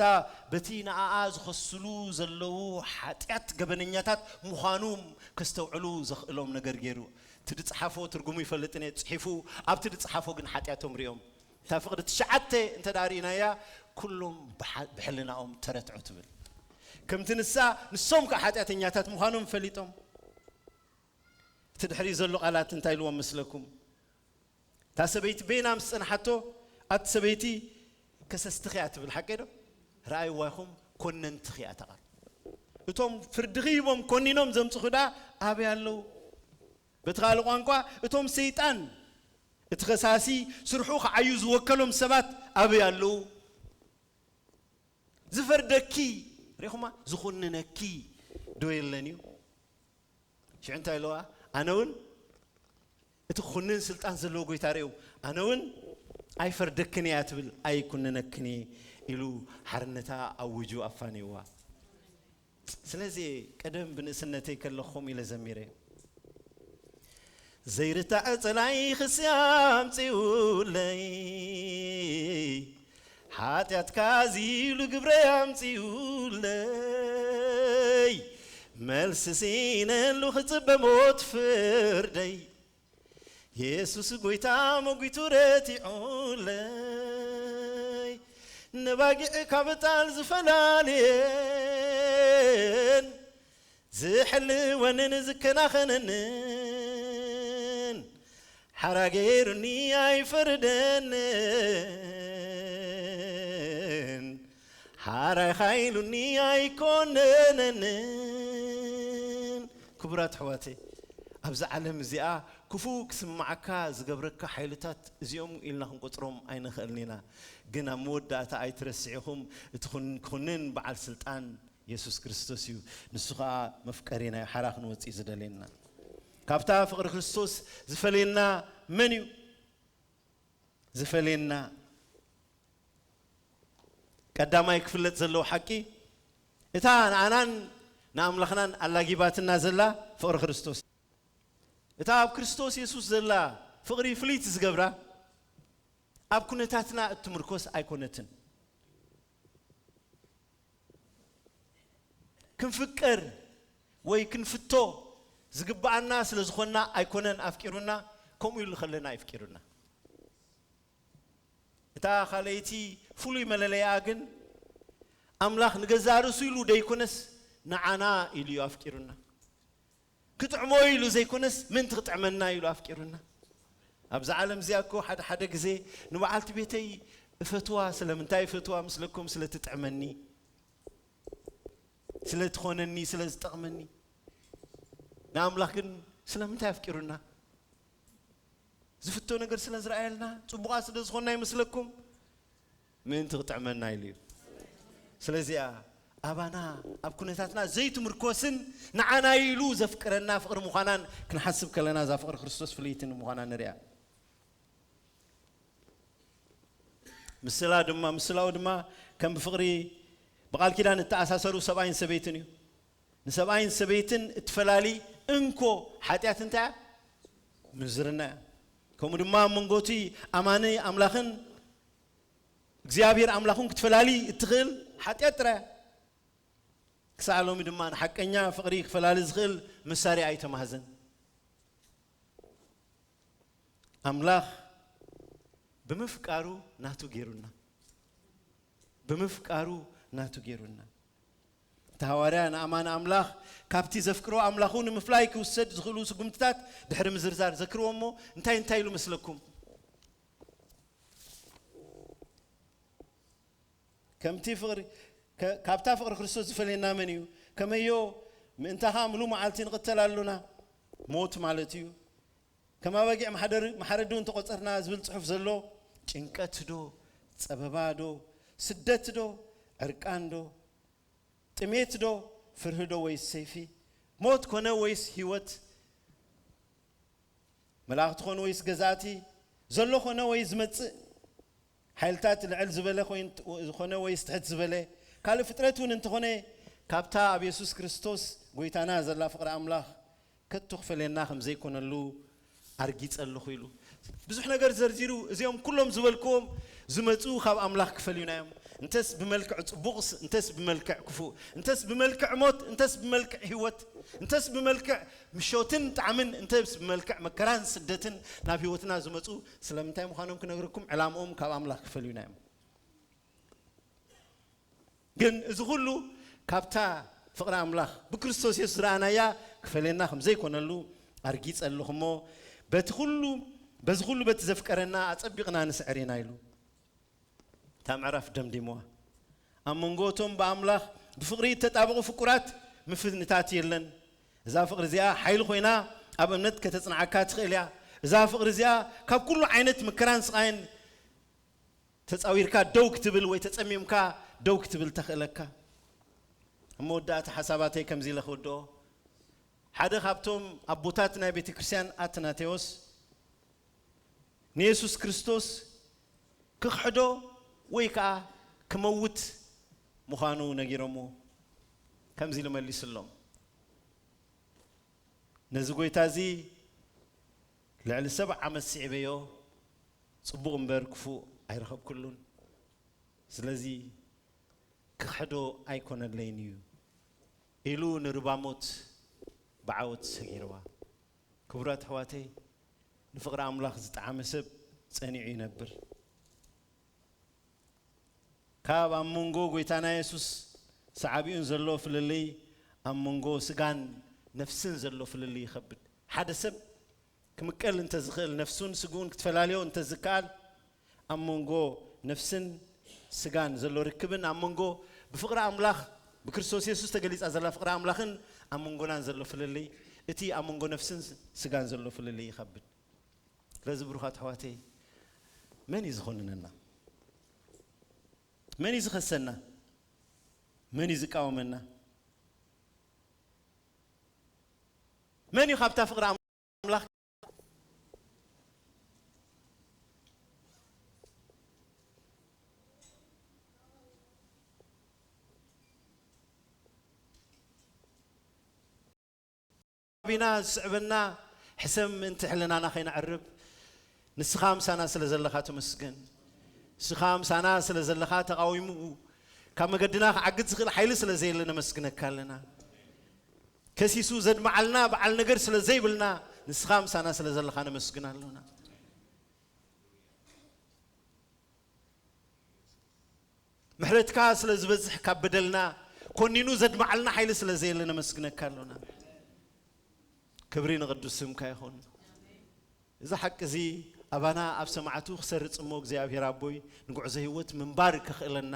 በቲ ንኣኣ ዝኸስሉ ዘለዉ ሓጢኣት ገበነኛታት ምዃኖም ከስተውዕሉ ዘኽእሎም ነገር ገይሩ። እቲ ዝጸሓፎ ትርጉሙ ይፈልጥን እየ፣ ጽሒፉ፣ ኣብቲ ዝጸሓፎ ግን ሓጢኣቶም ሪኦም። እታ ፍቕዲ ትሽዓተ እንተ ደኣ ርኢናያ፣ ኩሎም ብሓ-፣ ብሕልናኦም ተረትዑ ትብል። ከምቲ ንሳ፣ ንሶም ከኣ ሓጢኣተኛታት ምዃኖም ፈሊጦም። እቲ ድሕሪ ዘሎ ቃላት እንታይ ኢልዎም መስለኩም? እታ ሰበይቲ በይና ምስ ጸንሓቶ፣ ኣቲ ሰበይቲ ከሰስትኺ እያ ትብል፣ ሓቀይ ዶ? ረኣይዋ ኢኹም፣ ኮነንትኺ እያ እታ ቃል። እቶም ፍርድኺ ሂቦም ኮኒኖም ዘምጽኹ ደኣ ኣበይ ኣለዉ? በቲ ካልእ ቋንቋ፣ እቶም ሰይጣን፣ እቲ ከሳሲ፣ ስርሑ ክዓዩ ዝወከሎም ሰባት ኣበይ ኣለዉ? ዝፈርደኪ፣ ሪኹማ፣ ዝኹንነኪ ዶ የለን እዩ? ሽዑ እንታይ ኢለዋ? ኣነ እውን እቲ ኩንን ስልጣን ዘለዎ ጎይታ ርእዩ፣ ኣነ እውን ኣይፈርደክን እያ ትብል፣ ኣይኩንነክን እየ ኢሉ ሓርነታ ኣውጁ ኣፋንይዋ። ስለዚ ቀደም ብንእስነተይ ከለኹም ኢለ ዘሚረ። ዘይርታዕ ጸላኢ ክሲ ኣምጺኡለይ፣ ሓጢኣትካ ኣዚሉ ግብረይ ኣምጺኡለይ፣ መልሲ ስኢነሉ ክጽበ ሞት ፍርደይ። የሱስ ጎይታ መጒቱ ረቲዑለይ፣ ነባጊዕ ካብ ጣል ዝፈላልየን፣ ዝሕልወንን ዝከናኸነንን፣ ሓራ ገይሩኒ ኣይፈርደንን፣ ሓራይ ኻይሉኒ ኣይኮነነንን። ክቡራት ኣሕዋተይ፣ ኣብዚ ዓለም እዚኣ ክፉእ ክስምዓካ ዝገብረካ ሓይልታት እዚኦም ኢልና ክንቆጽሮም ኣይንኽእልን ኢና። ግን ኣብ መወዳእታ ኣይትረስዕ ኢኹም፣ እቲ ኩን-፣ ኩንን በዓል ስልጣን የሱስ ክርስቶስ እዩ። ንሱ ኸኣ መፍቀሪና እዩ፣ ሓራ ክንወጽእ እዩ ዝደልየና። ካብታ ፍቕሪ ክርስቶስ ዝፈልየና መን እዩ? ዝፈልየና ቀዳማይ ክፍለጥ ዘለዎ ሓቂ፣ እታ ንኣናን ንኣምላኽናን ኣላጊባትና ዘላ ፍቕሪ ክርስቶስ። እታ ኣብ ክርስቶስ የሱስ ዘላ ፍቕሪ ፍልይቲ ዝገብራ፣ ኣብ ኩነታትና እትምርኮስ ኣይኮነትን። ክንፍቀር ወይ ክንፍቶ ዝግብኣና ስለ ዝኾንና ኣይኮነን ኣፍቂሩና፣ ከምኡ ኢሉ ከለና ኣየፍቂሩና። እታ ካልኣይቲ ፍሉይ መለለይኣ ግን፣ ኣምላኽ ንገዛእ ርእሱ ኢሉ ደይኮነስ፣ ንዓና ኢሉ እዩ ኣፍቂሩና። ክጥዕሞ ኢሉ ዘይኮነስ፣ ምእንቲ ክጥዕመና ኢሉ ኣፍቂሩና። ኣብዛ ዓለም እዚኣ እኮ ሓደ ሓደ ግዜ ንበዓልቲ ቤተይ እፈትዋ። ስለምንታይ እፈትዋ ምስለኩም? ስለ ትጥዕመኒ፣ ስለ ትኾነኒ፣ ስለ ዝጠቕመኒ። ንኣምላኽ ግን ስለምንታይ ኣፍቂሩና? ዝፍቶ ነገር ስለ ዝረኣየልና፣ ጽቡቓት ስለ ዝኾንና ይመስለኩም? ምእንቲ ክጥዕመና ኢሉ እዩ። ስለዚኣ ኣባና ኣብ ኩነታትና ዘይትምርኮስን ንዓና ኢሉ ዘፍቅረና ፍቕሪ ምዃናን ክንሓስብ ከለና፣ እዛ ፍቕሪ ክርስቶስ ፍልይቲ ምዃና ንሪኣ። ምስላ ድማ፣ ምስላኡ ድማ ከም ብፍቕሪ ብቓል ኪዳን እተኣሳሰሩ ሰብኣይን ሰበይትን እዩ። ንሰብኣይን ሰበይትን እትፈላሊ እንኮ ሓጢኣት እንታይ እያ? ምንዝርና እያ። ከምኡ ድማ ኣብ መንጎ እቲ ኣማኒ ኣምላኽን እግዚኣብሔር ኣምላኽን ክትፈላሊ እትኽእል ሓጢኣት ጥራይ እያ። ክሳዕ ሎሚ ድማ ንሓቀኛ ፍቕሪ ክፈላሊ ዝኽእል መሳርያ ኣይተማህዘን። ኣምላኽ ብምፍቃሩ ናቱ ገይሩና። ብምፍቃሩ ናቱ ገይሩና። እቲ ሃዋርያ ንኣማን ኣምላኽ ካብቲ ዘፍቅሮ ኣምላኹ ንምፍላይ ክውሰድ ዝኽእሉ ስጉምትታት ድሕሪ ምዝርዛር ዘክርዎ እሞ እንታይ እንታይ ኢሉ መስለኩም? ከምቲ ፍቕሪ፣ ከ-፣ ካብታ ፍቕሪ ክርስቶስ ዝፈልየና መን እዩ? ከመዮ ምእንታኻ ምሉ መዓልቲ ንቕተል ኣሎና፣ ሞት ማለት እዩ። ከም ኣባጊዕ ማሕደር-፣ ማሕረዲ እውን ተቖጸርና ዝብል ጽሑፍ ዘሎ፣ ጭንቀት ዶ? ጸበባ ዶ? ስደት ዶ? ዕርቃን ዶ? ጥሜት ዶ? ፍርሂ ዶ ወይስ ሰይፊ? ሞት ኮነ ወይስ ህይወት? መላእኽቲ ኮኑ ወይስ ገዛእቲ? ዘሎ ኮነ ወይ ዝመጽእ? ሓይልታት ልዕል ዝበለ ኮይን-፣ ዝኾነ ወይስ ትሕት ዝበለ? ካልእ ፍጥረት እውን እንተኾነ፣ ካብታ ኣብ የሱስ ክርስቶስ ጎይታና ዘላ ፍቕሪ ኣምላኽ ከቶ ክፈልየና ከም ዘይኮነሉ ኣርጊጸ ኣለኹ ኢሉ። ብዙሕ ነገር ዘርዚሩ፣ እዚኦም ኩሎም ዝበልክዎም ዝመጹ ካብ ኣምላኽ ክፈልዩና እዮም። እንተስ ብመልክዕ ጽቡቕስ፣ እንተስ ብመልክዕ ክፉእ፣ እንተስ ብመልክዕ ሞት፣ እንተስ ብመልክዕ ህይወት፣ እንተስ ብመልክዕ ምሾትን ጣዕምን፣ እንተስ ብመልክዕ መከራን ስደትን ናብ ህይወትና ዝመጹ ስለምንታይ ምዃኖም ክነግረኩም፣ ዕላምኦም ካብ ኣምላኽ ክፈልዩና እዮም። ግን እዚ ኩሉ ካብታ ፍቕሪ ኣምላኽ ብክርስቶስ የሱስ ዝረኣናያ ክፈልየና ከም ዘይኮነሉ ኣርጊጸ ኣለኹ እሞ፣ በቲ ኩሉ፣ በዚ ኩሉ በቲ ዘፍቀረና ኣጸቢቕና ንስዕር ኢና ኢሉ። እታ ምዕራፍ ደምዲምዋ። ኣብ መንጎ እቶም ብኣምላኽ ብፍቕሪ እተጣበቑ ፍቁራት ምፍንታት የለን። እዛ ፍቕሪ እዚኣ ሓይሊ ኮይና ኣብ እምነት ከተጽንዓካ ትኽእል እያ። እዛ ፍቕሪ እዚኣ ካብ ኩሉ ዓይነት መከራን ስቓይን ተጻዊርካ ደው ክትብል ወይ ተጸሚምካ ደው ክትብል ተኽእለካ። ኣብ መወዳእታ ሓሳባተይ ከምዚ ኢለ ክውድኦ። ሓደ ካብቶም ኣቦታት ናይ ቤተ ክርስቲያን ኣትናቴዎስ ንየሱስ ክርስቶስ ክኽሕዶ ወይ ከኣ ክመውት ምዃኑ ነጊሮምዎ። ከምዚ ኢሉ መሊስሎም። ነዚ ጐይታ እዚ ልዕሊ ሰብዓ ዓመት ስዒበዮ፣ ጽቡቕ እምበር ክፉእ ኣይረኸብኩሉን። ስለዚ ክኽሕዶ ኣይኮነለይን እዩ ኢሉ ንርባ ሞት ብዓወት ሰጊርዋ። ክቡራት ኣሕዋተይ፣ ንፍቕሪ ኣምላኽ ዝጠዓመ ሰብ ጸኒዑ ይነብር። ካብ ኣብ መንጎ ጐይታና የሱስ ሰዓቢኡን ዘሎ ፍልልይ፣ ኣብ መንጎ ስጋን ነፍስን ዘሎ ፍልልይ ይኸብድ። ሓደ ሰብ ክምቀል እንተዝኽእል፣ ነፍሱን ስግኡን ክትፈላልዮ እንተዝከኣል፣ ኣብ መንጎ ነፍስን ስጋን ዘሎ ርክብን ኣብ መንጎ ብፍቕሪ ኣምላኽ ብክርስቶስ የሱስ ተገሊጻ ዘላ ፍቕሪ ኣምላኽን ኣብ መንጎናን ዘሎ ፍልልይ፣ እቲ ኣብ መንጎ ነፍስን ስጋን ዘሎ ፍልልይ ይኸብድ። ስለዚ ብሩኻት ኣሕዋተይ፣ መን እዩ ዝኾንነና? መን እዩ ዝኸሰና? መን እዩ ዝቃወመና? መን እዩ ካብታ ፍቕሪ ኣምላኽ ቢና ዝስዕበና? ሕሰብ ምእንቲ ሕልናና ከይነዕርብ፣ ንስኻ ምሳና ስለ ዘለኻ ተመስገን። ንስኻ ምሳና ስለ ዘለኻ፣ ተቓዊሙ ካብ መገድና ክዓግት ዝኽእል ሓይሊ ስለ ዘየለ ነመስግነካ ኣለና። ከሲሱ ዘድምዓልና በዓል ነገር ስለ ዘይብልና፣ ንስኻ ምሳና ስለ ዘለኻ ነመስግን ኣሎና። ምሕረትካ ስለ ዝበዝሕ፣ ካብ በደልና ኮኒኑ ዘድምዓልና ሓይሊ ስለ ዘየለ ነመስግነካ ኣሎና። ክብሪ ንቕዱስ ስምካ ይኹን። እዚ ሓቂ እዚ ኣባና ኣብ ሰማዕቱ ክሰርጽ እሞ፣ እግዚኣብሔር ኣቦይ ንጉዕዞ ህይወት ምንባር ከኽእለና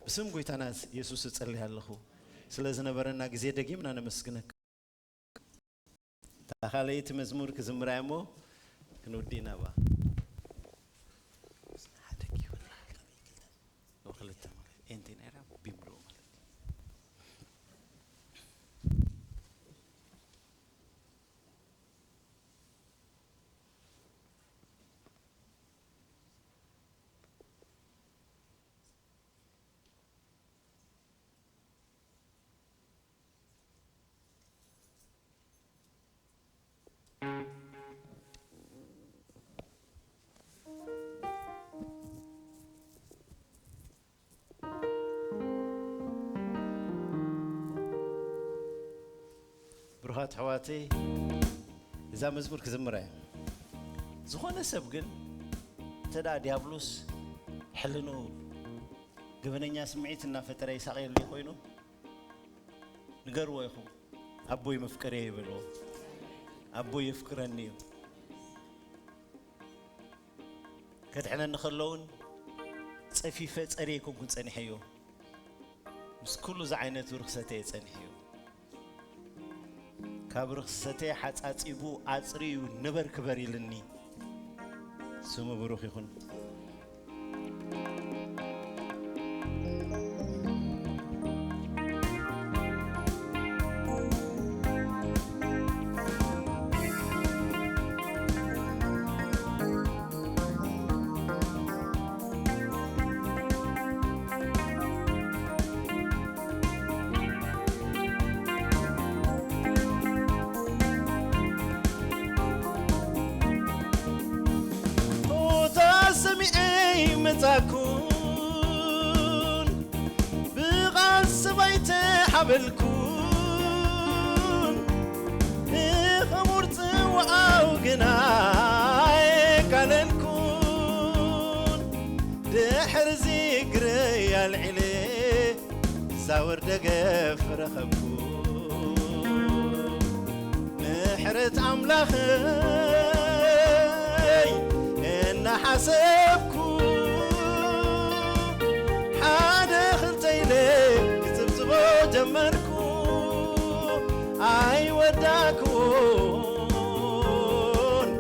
ብስም ጐይታና የሱስ እጸልይ ኣለኹ። ስለ ዝነበረና ግዜ ደጊምና ነመስግነካ። እታ ካልኣይቲ መዝሙር ክዝምራ እሞ ክንውዲ ኢና። ባ ሓደ ኪቦርድ ክልተ ማለት ኤንቲ ናይራ ቢምልኡ ማለት እዩ። ብሩኻት ኣሕዋተይ፣ እዛ መዝሙር ክዝምራ እየ። ዝኾነ ሰብ ግን እንተ ደኣ ዲያብሎስ ሕልንኡ ገበነኛ ስምዒት እናፈጠረ ይሳቕየሉ ኮይኑ፣ ንገርዎ ኢኹም፣ ኣቦይ መፍቀሪ እየ ይበልዎ። ኣቦይ የፍቅረኒ እዩ። ከድሕነኒ ከሎ እውን ጸፊፈ ጸርየ ኣይኮንኩን ጸኒሐዮ። ምስ ኩሉ ዝዓይነቱ ርኽሰተ እየ ጸኒሐዮ። ካብ ርኽሰተ ሓጻጺቡ ኣጽርዩ ንበር ክበር ኢልኒ። ስሙ ብሩኽ ይኹን። ሆታ ሰሚዐ መጻኩን፣ ብቓል ሰብ ኣይተሓበልኩን፣ ንኽቡር ጽዋዓው ግና ኣየቃለልኩን። ድሕርዚ እግረይ ኣልዒለ ዛወር ደገፍ ረኸብኩ። ምሕረት ኣምላኸይ እናሓሰብኩ፣ ሓደ ኽልተ ኢለ ክጽብጽቦ ጀመርኩ። ኣይወዳእኩዎን፣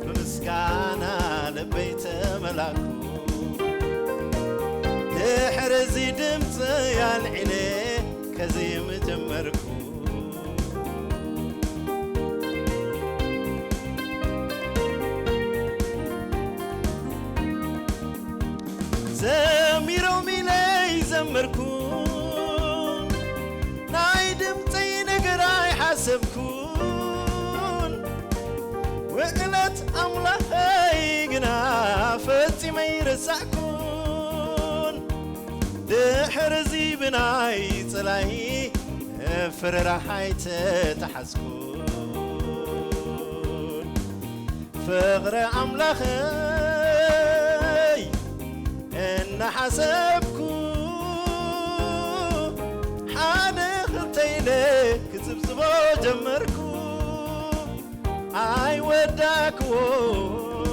ብምስጋና ልበይ ተመላኩ። ድሕርዚ ድምፂ ኣልዒለ ከዜም ጀመርኩ። ዘሚሮም ኢለ ኣይዘመርኩን፣ ናይ ድምፀይ ነገር ኣይሓሰብኩን። ውዕለት ኣምላኸይ ግና ፈጺመ ኣይረሳዕኩን። ድሕርዚ ብናይ ጽላኢ ፍርራሕ ኣይተታሕዝኩን። ፍቕሪ ኣምላኸይ እናሓሰብኩ፣ ሓደ ክልተ ኢለ ክጽብጽቦ ጀመርኩ።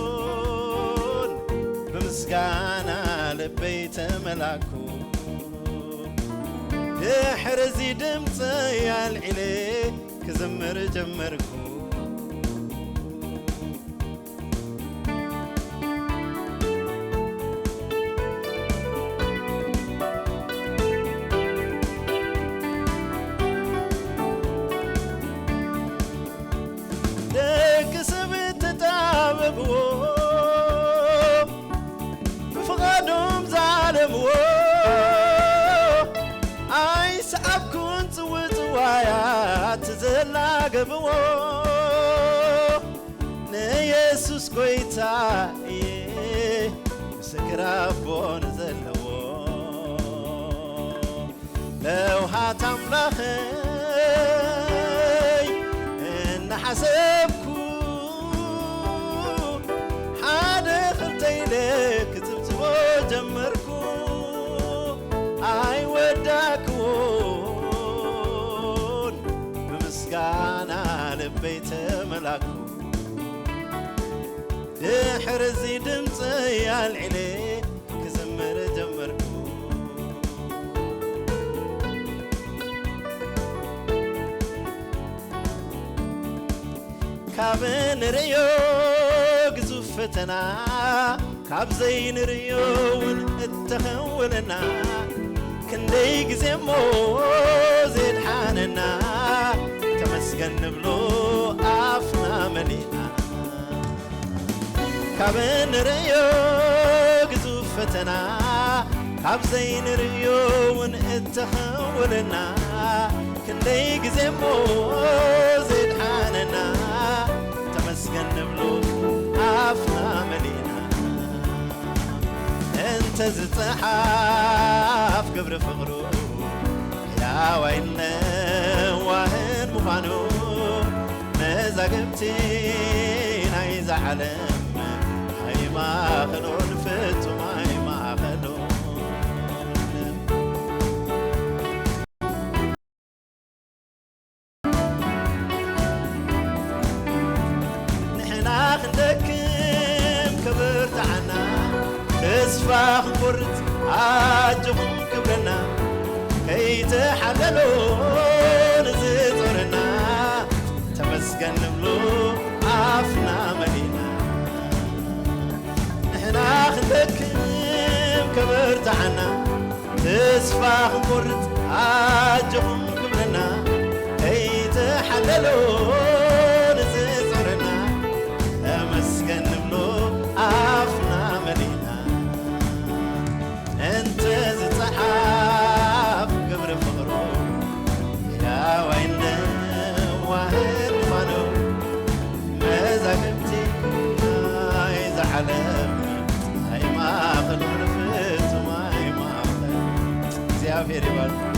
ኣይወዳእክዎን፣ ብምስጋና ልበይ ተመላኩ። ድሕርዚ ድምፀይ ኣልዒለ ክዝምር ጀመርኩ። ደቂ ሰብ ተጣበብዎ፣ ብፍቓዶም ዛለምዎ። ኣይሰዓብኩን ጽውጽዋያት ዘላገብዎ። ንየሱስ ጎይታ እየ፣ ምስክር ኣቦ ንዘለዎ። ለውሃት ኣምላኸይ እናሓሰብኩ፣ ሓደ ክልተ ኢለ ክጽብጽቦ ጀመርኩ። ኣይወዳእክዎን፣ ብምስጋና ልበይ ተመላኩ። ድሕርዚ ድምፀይ ኣልዒለ ክዝምር ጀመርኩ። ካብ ንርእዮ ግዙፍ ፈተና፣ ካብ ዘይንርእዮ እውን እተኸውለና፣ ክንደይ ግዜ እሞ ዘድሓነና፣ ተመስገን ንብሎ ኣፍና መሊእና። ካብ እንርእዮ ግዙፍ ፈተና፣ ካብ ዘይንርእዮ እውን እተኸወለና፣ ክንደይ ግዜ እሞ ዘድሓነና፣ ተመስገን ንብሎ ኣፍና መሊእና። እንተ ዝጸሓፍ ግብሪ ፍቕሩ፣ ሕያዋይን ለዋህን ምዃኑ፣ መዛግብቲ ናይዛ ዓለም ኣይማኸሎን፣ ፍጹም ኣይማኸሎን። ንሕና ክንደክም ከብርትዓና፣ ተስፋ ክንቆርጽ ኣጆኹም ክብለና፣ ከይተሓለሎ ንዝጾረና፣ ተመስገን ንብሎ ኣፍና መሊእና። ንሕና ክንደክም ከበርትዓና፣ ተስፋ ክንቆርጽ ኣጆኹም ክብለና፣ ከይተሓለሎ ንዝጾረና፣ ተመስገን ንብሎ ኣፍና መሊእና። እንተ ዝጸሓፍ ግብሪ ፍቕሩ፣ ሕያዋይን ለዋህን ምዃኑ፣ መዛግብቲ ናይዛ ዓለም ኣይማኸሉን፣ ፍጹም ኣይማኸሉን። እግዚኣብሔር ይባርክ።